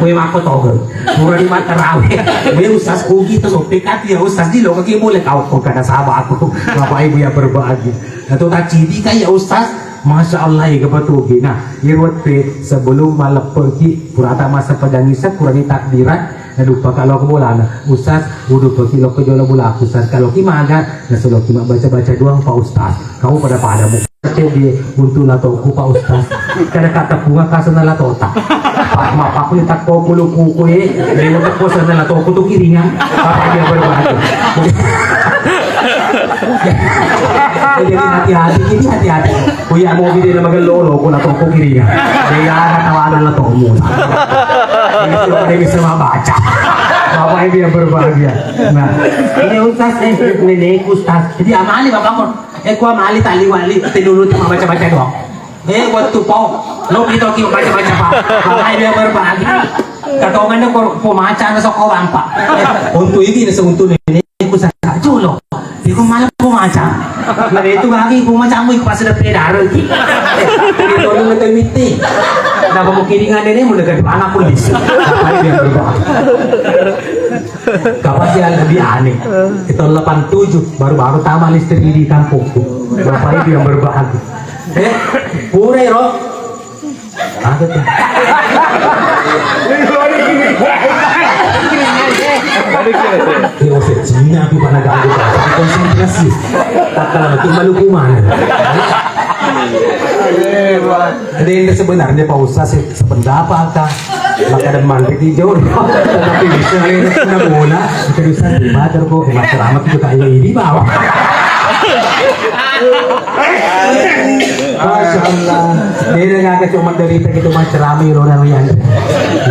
Kue mako togel. Murah di mata rawe. Kue usas kugi to sope kati ya usas di lo kaki boleh kau kok kada sabar aku. Bapak Ibu yang berbahagia. Atau tak cidi kan ya usas. Masya Allah ya kepatugi. Nah, irwette sebelum maleppeki purata masa pajangisa kurani takbiran. Nadupa ka lao ko bolana, Ustaz, udupa ki lao ko jolo bolaku, Ustaz. Kalau ki maga, nasolo ki mabbaca-baca doang, Pak Ustaz. Kamu pada-pada mu. Cek di untuk latoku, Pak Ustaz. Kada kata bunga kasana latota. Pak, maaf aku ni tak kau kulu kuku eh. Dia mau tak kau sana latoku tu kiringan. Apa dia berbahaya? Jadi hati-hati, jadi hati-hati. Kuya mau bide na magello lo ko na toko kiri ya. Dega na tawana na tomu. Ini sudah pada bisa membaca. Bapak Ibu yang berbahagia. Nah, ini Ustaz eh, nenek Ustaz. Jadi amali Bapak kok. Eh ku amali tali wali tenulu cuma baca-baca doang. Eh waktu pau lo kita ki baca-baca Pak. Bapak Ibu yang berbahagia. Katongannya ko pemaca na soko bampa. Eh, untuk ini na seuntuk nenek. Iku saka jolo. Iku malah pemaca. Nah, itu lagi pemaca mu pas ada pedara ki. Itu lu ngetem miti. Nah, kamu kiringan ini mau dekat mana aku lisi. Apa dia berubah? Kapan sih lebih aneh? Kita delapan tujuh baru-baru tamat listrik di kampungku. Bapak Ibu yang berbahagia. Eh, pura ro. Apa tuh? Ini masih Cina aku pada ganggu konsentrasi. Tak kalau itu malu kuman. Ada yang sebenarnya Pak Ustaz sih sependapat kah? Maka ada mandek di jauh. Tapi bisa lain kena bola. Kita bisa dibaca kok. Mas Rahmat juga kayak ini bawah. Masya Allah. Dia nggak cuma dari kita cuma ceramah lo orang yang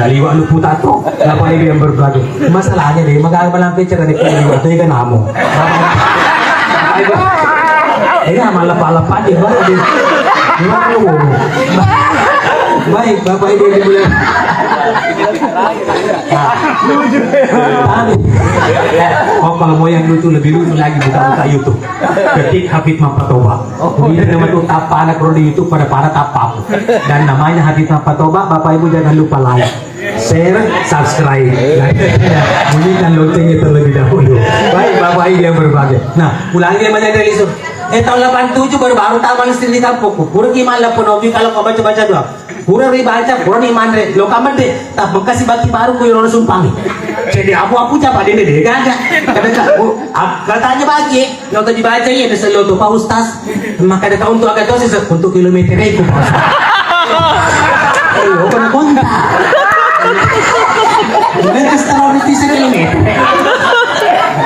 naliwa lu putato. Apa ini yang berbagi? Masalahnya deh, maka malam pecer ada kau liwa tuh kan amo. Ini sama lepak-lepak dia baru dia. Gimana lu? Baik, Bapak Ibu yang dimuliakan. Nah, tadi. Oh, kalau mau yang lucu lebih lucu lagi buka-buka YouTube. Ketik Hafid Mapatoba. Ini nama tuh tapa anak di YouTube pada-pada tapa. Dan namanya Hafid Mapatoba, Bapak Ibu jangan lupa like, share, subscribe. Bunyikan loncengnya terlebih dahulu. Baik, Bapak Ibu yang berbahagia. Nah, ulangi yang banyak dari Lisun. Eh, tahun delapan tujuh baru-baru tamat listrik di kampungku. Kurang gimana pun hobi kalau kau baca-baca doang. Pura ribaca, pura ni manre, lo kamedde, tak bekasi baki baru ku yolo sumpangi. Jadi apu-apu capa dende de gaga. Kada ka, oh, ap-, katanya baki, lo tadi baca iya desa lo tuh Pak Ustaz. Maka ada kau untuk agak dosis untuk kilometer itu Pak Ustaz. Lo kena kontak. Mereka setelah itu kilometer.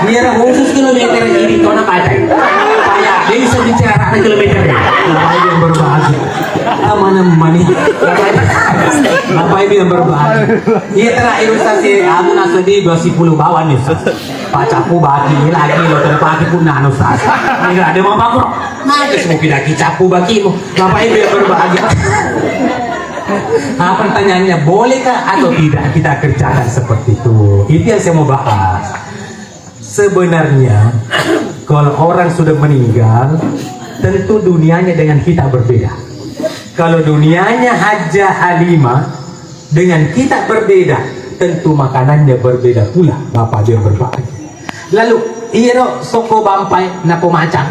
Biar khusus kilometer ini kau nak baca. Kayak dia bisa bicara ada kilometer. Nah, yang berbahagia. Mana mani? Bapak Ibu yang berbahagia. Iya terakhir Ustaz ya, aku nak sedih dua puluh bawah nih Ustaz. Pak capu baki ini lagi lo terpaki pun nano Ustaz. Ini ada mau bakur. Nanti semua pindah ki capu bakimu. Bapak Ibu yang berbahagia. Apa pertanyaannya? Bolehkah atau tidak kita kerjakan seperti itu? Itu yang saya mau bahas. Sebenarnya, kalau orang sudah meninggal, tentu dunianya dengan kita berbeda. Kalau dunianya Hajah Halimah dengan kita berbeda, tentu makanannya berbeda pula, Bapak dia berbagi. Lalu, iyaro soko bampai nako macang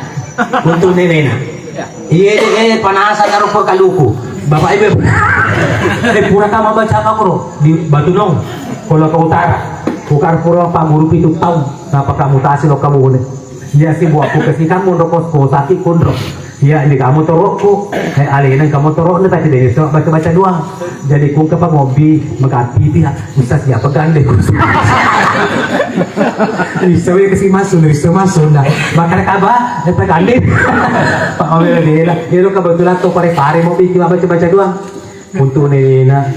untuk nenena. Iya, iya, panasa karo kaluku. Bapak Ibu, eh, pura kama baca apa kuro? Di Batu Nong, Kolaka Utara. Bukar pura Pak Guru pitu tahun. Napa kamu tasi lo kamu ne? Iya sih buat aku kasih kamu ndo kos kos sakit kondro. Iya, ini kamu torokku. Eh, alena kamu torok ne tapi dia suka baca-baca doang. Jadi ku ke pangobi, megati dia. Bisa siapa gandeng? Bisa we kasi masuk, bisa masuk dah. Makanya kaba, kita gandeng. Pak Omel dia lah. Dia lo kebetulan tuh pare-pare mau bikin baca-baca doang. Untuk nenena,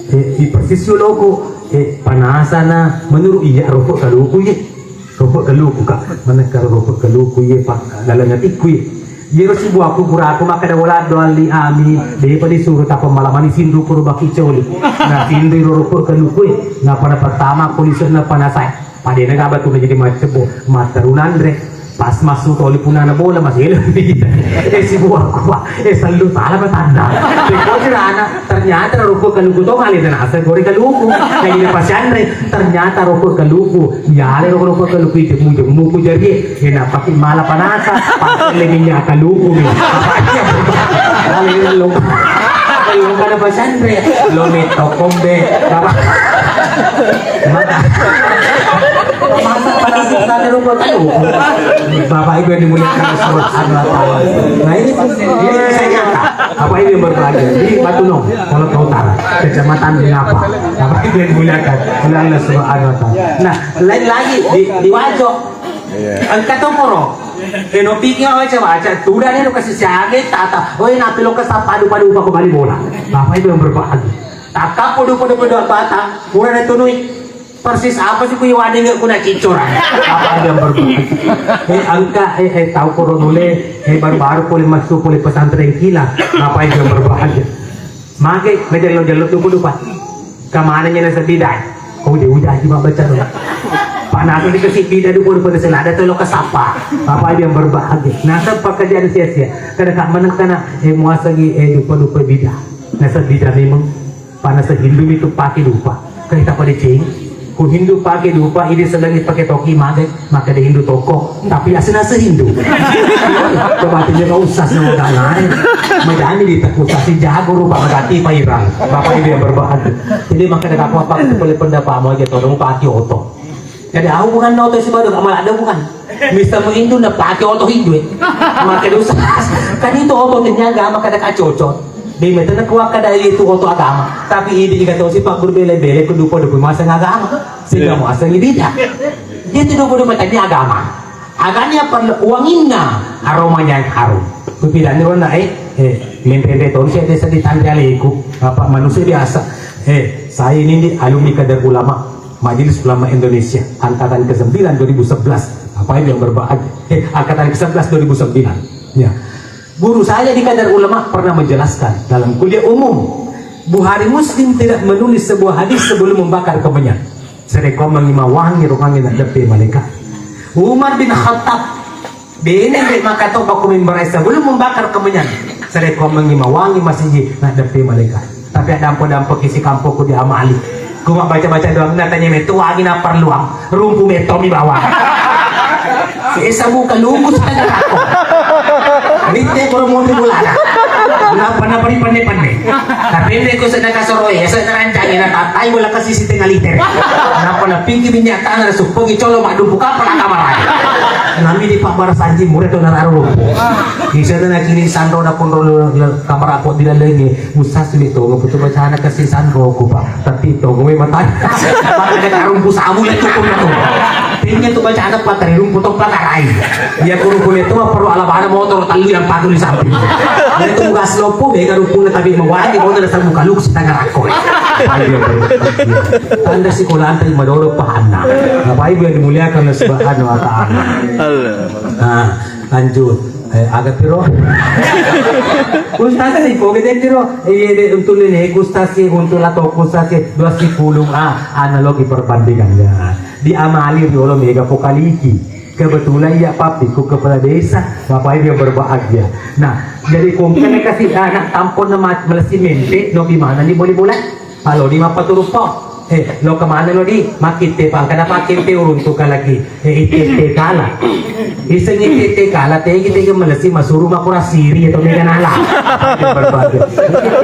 Eh, di persis yoloko, eh, panasana menurut iya rupa kaluku ye. Rupa kaluku, Kak. Manakka rupa kaluku ye, Pak, dalam hatiku ye. Yero sibuaku puraku makkeda wala doang li ami, depa disuruh tapa malamani sindu kuru baki coli. Nah, sindu ro rupa kaluku ye. Nah, pada pertama aku lisu na panasai. Padena gaba tu jadi macebo, matteru nanre. Pas masuk toli punana bola masih elok. Eh, sibuaku, Pak. Eh, selalu salah bertanda. Teko cerana, ternyata rupa kaluku to ngali dan asa gore kaluku. Kayak ini pas anre, ternyata rupa kaluku. Ya, ale rupa kaluku itu mujemu ku jari. Eh, nak pakai malah panasa, pakai minyak kaluku nih. Apa aja? Kali ini lo, lo kada pas anre, lo nih tokombe. Bapak. Mata. Masa pada sesat rupa tahu. Bapak Ibu yang dimuliakan Allah Subhanahu wa Ta'ala. Nah, ini, ini kisah nyata. Bapak Ibu yang berbahagia. Di Batu Nong, Kolaka Utara, Kecamatan Mengapa. Bapak Ibu yang dimuliakan oleh Allah Subhanahu wa Ta'ala. Nah, lain lagi di, di Wajo. Engka to poro. Eno piki baca-baca, tuda nih lo kasih siaga tata. Oh, napi lo kesapa padu-padu upa ko bali bola. Bapak Ibu yang berbahagia. Takka podo-podo-podo apa ta? Pura na tunui. Persis apa sih kui wadeng ku na cicoran. Apa yang berbahagia? Eh, engka, eh, eh, tahu koro nule, eh, baru-baru pole masuk pole pesantren kilat. Apa yang berbahagia? Mage, mejello-jello tu kudu, Pak. Kemana nyana sebidai? Kau dia udah aja baca tu. Pak Nasir dikasih bida dulu pada selada tu lo kesapa. Apa yang berbahagia? Nasab pekerjaan sia-sia. Kada kak meneng kana, eh, muasa gi, eh, dupa-dupa bida. Nasab bida memang. Panasa Hindu itu pakai dupa. Kereta pada ceng. Ku Hindu pakai dupa, ini sedang pakai toki, mage, maka di Hindu toko. Tapi asli nasa Hindu. Coba tuh nggak usah sama galai. Majani di teku sasi jago rupa magati pairang. Bapak Ibu yang berbahagia. Jadi maka ada apa-apa itu boleh pendapat mau aja tolong pakai oto. Jadi aku bukan oto si baru, amal ada bukan. Mister Muhindu na pake oto Hindu, eh. Make dosa. Kan itu oto tennya agama kada kacocok. Di mete na kuat kada itu oto agama. Tapi ini jika tahu si Pak Guru bele-bele ku dupa-dupa masa agama. Sehingga mau asal beda. Dia tu dupa-dupa tanya agama. Agaknya perlu uanginna aromanya yang harum. Kupilani ronda, eh, eh, mempente tonsi desa di Tanjaleku. Bapak manusia biasa. Eh, saya ini di alumni kader ulama. Majelis Ulama Indonesia, angkatan kesembilan dua ribu sebelas. Bapak Ibu yang berbahagia, eh, angkatan kesebelas dua ribu sembilan. Ya. Guru saya di Kader Ulama pernah menjelaskan dalam kuliah umum, Bukhari Muslim tidak menulis sebuah hadis sebelum membakar kemenyan. Serekong mengimawangi rohangi nak depe malaikat. Umar bin Khattab Bene, de' maka to bako mimbar sebelum membakar kemenyan. Sare ko mengi mawangi masiji na deppe malaikat. Tapi ada ampo-dampo kisi kampokku di amali. Ku mabbaca-baca doang, natanya metu wangi na perluang. Rumpu metomi bawang. Sesa buka lugu setengah rako. Mitte pura momi bulana. Napa na pari penne-penne. Tapi ini ku sedang kasoroe, sedang rancang, na tatai bola kasih setengah liter. Napa na pinggir minyak tanah, suppengi colo madumpu kapal kamar. Nami di Pak Barasanji mure to nararo lompo. Di sana na kini sanro na konro kamar aku di dalam ini. Usah sulit to, betul bacana kasih sanro ku, Pak. Tapi to gue mata. Pak ada karung pusamu le cukup na to. Pinnya tu bacana Pak tadi rumpu to pakarai. Iya kuru kule to perlu alabana motor tallu yang pakai di samping. Ada tu gas lopo bega rupuna tapi mawati mau ada sabu kalu setengah rako. Ayo. Tanda sekolah antar madoro pahanna. Bapak Ibu yang dimuliakan oleh Subhanahu wa Ta'ala. Allah. Nah, lanjut. Eh, aga piro? Ustaz sih, kok gede piro? Iya deh, untuk ini, Ustaz sih, untuk lato Ustaz sih, dua sepuluh. Ah, analogi perbandingannya. Di amali riolo mega pokaliki. Kebetulan ya papiku kepala desa, Bapak Ibu yang berbahagia. Nah, jadi kongkene kasih anak tampon nama melesi mente, no gimana nih boleh boleh? Kalau di mappaturuppo, eh, lo kemana lo di? Makitte pangkana pakitte uruntuka lagi. Eh, itte kala. Iseng itte kala, tegi tegi melesi masuru makura siri atau mega nala.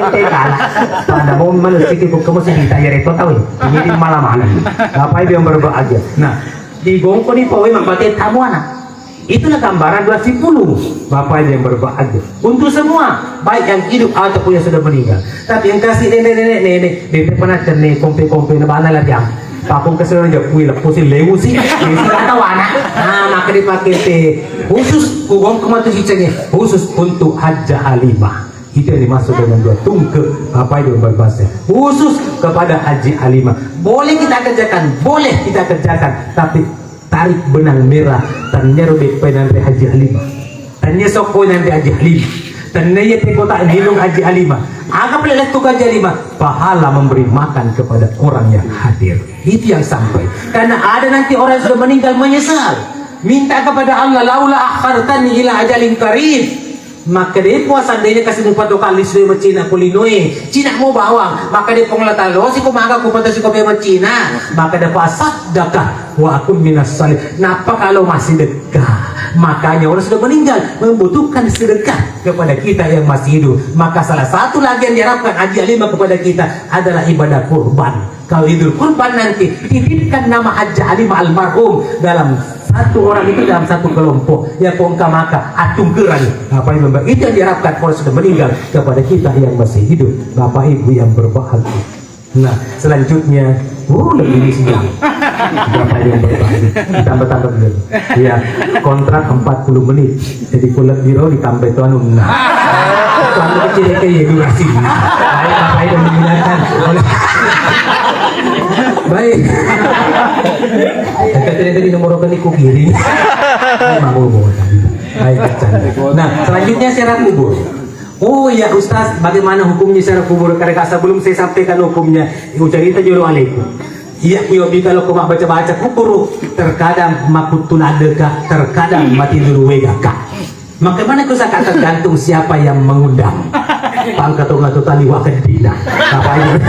Itte kala. Pada mau melesi ke buka mau sedita ya reto tahu. Ini di malam-malam. Bapak Ibu yang berbahagia. Nah, di gongko di pawe mabate tamuana. Itulah gambaran dua sepuluh. Bapak Ibu yang berbahagia. Untuk semua, baik yang hidup ataupun yang sudah meninggal. Tapi yang kasih nenek-nenek, nenek, bebek pernah cerne, kompe-kompe, nebana lah yang. Pakung kesel aja, kui lepusin, lewusi, lewusi kata wana. Nah, maka dipakai teh khusus, kugong kematu si cenge, khusus untuk Hajjah Halimah. Itu yang dimaksud dengan dua tungke, apa itu berbahasa khusus kepada Haji Halimah. Boleh kita kerjakan, boleh kita kerjakan, tapi tarik benang merah, tania ro depai nanre Haji Halimah. Tania sokko nanre Haji Halimah. Tania iya teko tak nginung Haji Halimah. Aga pale lettu Haji Halimah? Pahala memberi makan kepada orang yang hadir. Itu yang sampai. Karena ada nanti orang yang sudah meninggal menyesal. Minta kepada Allah, "Laula akhartani ila ajalin qarib." Makkeda, "Puang, seandainya kasi mupatokalli sue macina ko linoe, cina mo bawang." Makkeda Puang Allah Taala, "Losi ko maga kupatasi ko be macina." Makkeda, "Fasaddaqa wa akun minas salih." Nappa kalau masih dekat. Makanya orang sudah meninggal membutuhkan sedekah kepada kita yang masih hidup. Maka salah satu lagi yang diharapkan Haji Halimah kepada kita adalah ibadah kurban. Kalau Idul Kurban nanti, titipkan nama Haji Halimah almarhum dalam satu orang itu, dalam satu kelompok. Ya, kongka maka atungkeran. Apa yang membuat itu yang diharapkan orang sudah meninggal kepada kita yang masih hidup, Bapak Ibu yang berbahagia. Nah, selanjutnya, uh, lebih ini sih. Bapak yang berbahagia. Ditambah-tambah dulu. Ya, kontrak empat puluh menit. Jadi kulit biro ditambah itu anu, nah. Itu anu kecil kayak durasi. Baik, Bapak Ibu dimuliakan. Baik. Kita tidak tadi nomor kan iku kiri. Baik, mau bawa tadi. Baik, bercanda. Nah, selanjutnya ziarah kubur. Oh ya Ustaz, bagaimana hukumnya ziarah kubur? Karena sebelum saya sampaikan hukumnya, ucarita jolo alaikum. Iya, kuyo bita lo ko mabbaca-baca kuburu, terkadang makkuttu ladeka, terkadang mati dulu wegaka. Maka mana ku saka tergantung siapa yang mengundang. Pangkatonga tu tali wakedina. Apa ini?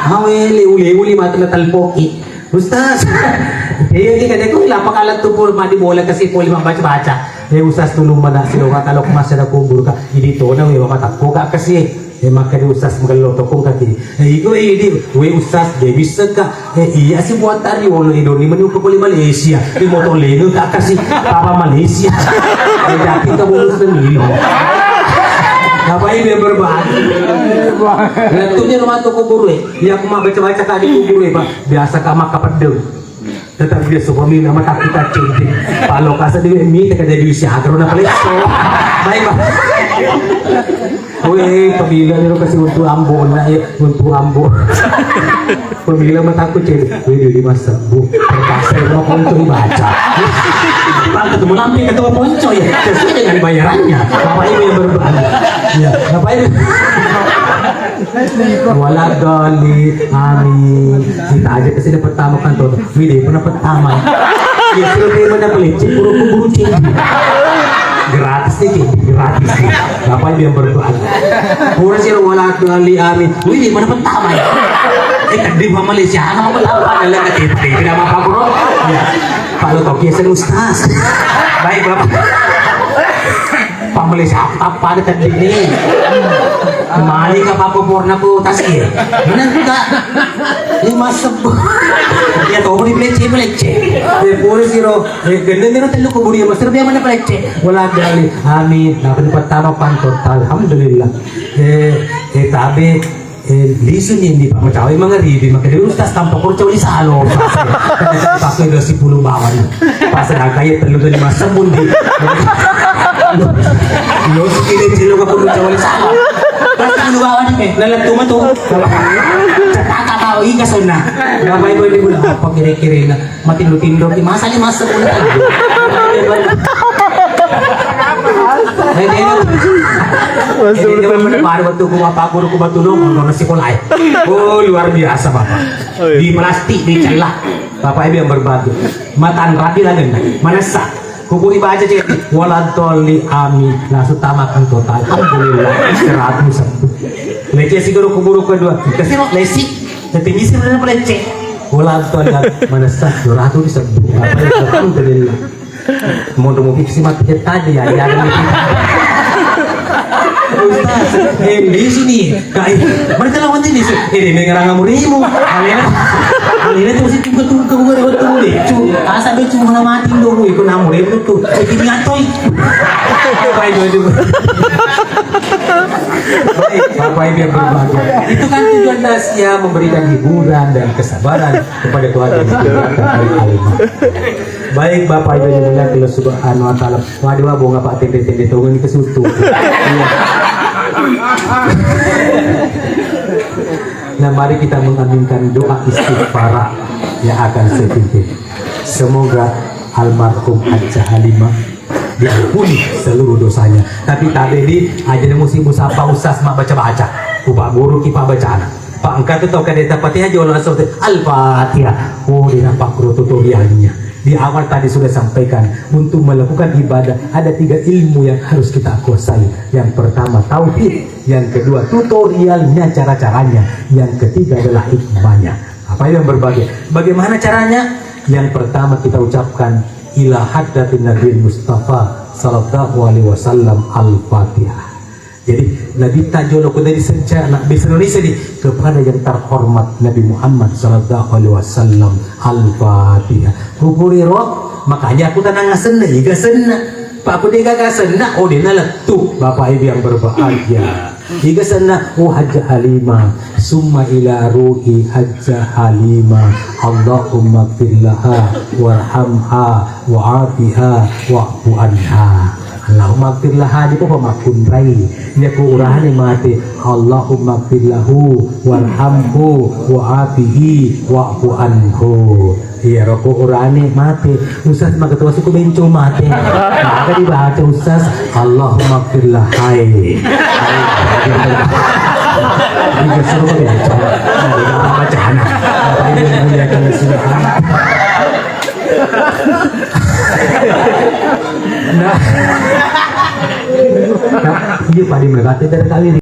Awe le ule uli mata na telpoki. Ustaz. Iya ki kade ku lapa kala tu pul madi bola kasi poli mabbaca-baca. Eh Ustaz, tulung mana silo kata lo masa ada kubur ka. Idi tona we wakatakko ka kasi. Eh, makkeda Ustaz magello tokkong kati. Eh, iko idi, we Ustaz, de bisseka. Eh, iya si buat tadi, wolo idoni meni uka pole Malaysia. Di moto lego ka kasi, papa Malaysia. Eh, daki ka bonus dan lino. Apa ini yang berbahaya? Lettunya rumah toko kubur, eh. Iya, aku mau baca-baca ka di kubur, eh, Pak. Biasa ka maka pedeng. Tetap dia suka mina mata kita cedde. Palo kasa dewe mita kada duit si agro na palesso. Baik, Pak. Weh, pemila ni lo kasi untuk ambo na ya, untuk ambo. Pemila mataku cedde. Weh, di lima sebu. Terpaksa mau ponco dibaca. Bang ketemu lampi ketemu ponco ya. Sesuai dengan bayarannya. Bapak Ibu yang berbahagia. Ya, Bapak Ibu. Wala doli, amin. Kita aja kesini pertama kan tuh. Wih, dia pernah pertama. Ya, suruh dia mana beli? Cek buru buru cek. Gratis nih, cek. Gratis nih. Bapak Ibu yang berbahagia. Pura sih wala doli, amin. Wih, dia mana pertama ya? Eh, kan di Malaysia, nama pertama? Ada lagi, tidak apa-apa, bro. Ya. Kalau kau biasa Ustaz. Baik, Bapak. Pammalessa aku tappa ada tadi ni. Mali ka papa porna ku tasi. Bener ka? Lima sebu. Ya to di pelece pelece. Ya pura siro. Ya gendeng gendeng telu kubur ya master dia mana pelece. Wala dali. Amin. Nah, pertama panto. Alhamdulillah. Eh, eh tabe. Eh, lisu ni di Pak Mecawe mangaribi, maka dia Ustaz tanpa kau cau di salo. Pakai dua sepuluh bawang. Pas ada kaya telu tadi masa pun di. Lo sekali cilo kau cau di salo. Pas sepuluh bawang ni, eh, lalat tu mah tu. Cakap kau ika sona. Bapak Ibu di bulan apa kira-kira nak? Matindo-tindo ki, masa ni masa pun. Eh, dia, dia. Eh, dia, dia, pada waktu ku bapak guru ku batu dong, nonton sekolah, eh. Oh, luar biasa, Bapak. Oh, iya. Di plastik, di celah. Bapak Ibu yang berbagi. Matan rapi lah, kan? Manessa. Kuburi baca, cek. Wala doli, amin. Langsung tamakan total. Alhamdulillah. Seratus. Leci si guru kuburu kedua. Kasih, no, lesi. Tapi bisa benar lecce. Wala doli, amin. Manessa. Dua ratus disebut. Alhamdulillah. Mau mau fiksi mati tadi ya, ya. Ustaz, eh, di sini, kai, mana telah mati di sini? Eh, dia mengerang kamu rimu. Alena, alena tuh si tunggu tunggu tunggu tunggu tunggu deh. Cu, asa be cuma mati dong, ikut namu rimu tuh. Jadi ngatoi. Baik, baik, baik. Baik, Bapak Ibu yang berbahagia. Itu kan tujuan Nasya memberikan hiburan dan kesabaran kepada Tuhan yang dimuliakan oleh Allah. Baik, Bapak Ibu yang dimuliakan Allah Subhanahu wa Ta'ala. Waduh, Abang, apa tende-tende tongan ke sutu? Iya. Nah, mari kita mengaminkan doa istighfar yang akan saya pimpin. Semoga almarhum Hajjah Halimah diampuni seluruh dosanya. Tapi tak ada di aja musim musapa usas mak baca-baca. Upak guru kipak bacana. Pak engka tu tau kadeta Fatihah jual langsung Al-Fatihah. Oh, dia nampak guru tutorialnya. Di awal tadi sudah sampaikan, untuk melakukan ibadah ada tiga ilmu yang harus kita kuasai. Yang pertama tauhid, yang kedua tutorialnya, cara-caranya, yang ketiga adalah hikmahnya. Apa yang berbagi? Bagaimana caranya? Yang pertama kita ucapkan ila hadratin Nabi Mustafa sallallahu alaihi wasallam Al-Fatihah. Jadi Nabi tajolo ko dari sencana bisa Indonesia di kepada yang terhormat Nabi Muhammad sallallahu alaihi wasallam. Al-Fatihah. Kupuri roh, makanya aku tenang asenna, iga senna. Pak aku dega senna, oh dia lettu. Bapak Ibu yang berbahagia. Iga senna, oh Hajjah Halimah. Summa ila ruhi Hajjah Halimah. Allahumma firlaha warhamha wa'afiha wa'fu anha. Allahumma firlaha di papa makunrai. Ya ku urane mate. Allahumma firlahu warhamhu wa'afihi wa'fu anhu. Iya roko urane mate. Ustaz maka tua suku benco mate. Maka dibaca Ustaz Allahumma firlahai. Ini suruh benco. Nah, ini apa bacaan? Apa ini yang mulia kalau sudah Nah, iya pada melekat dari kali ini.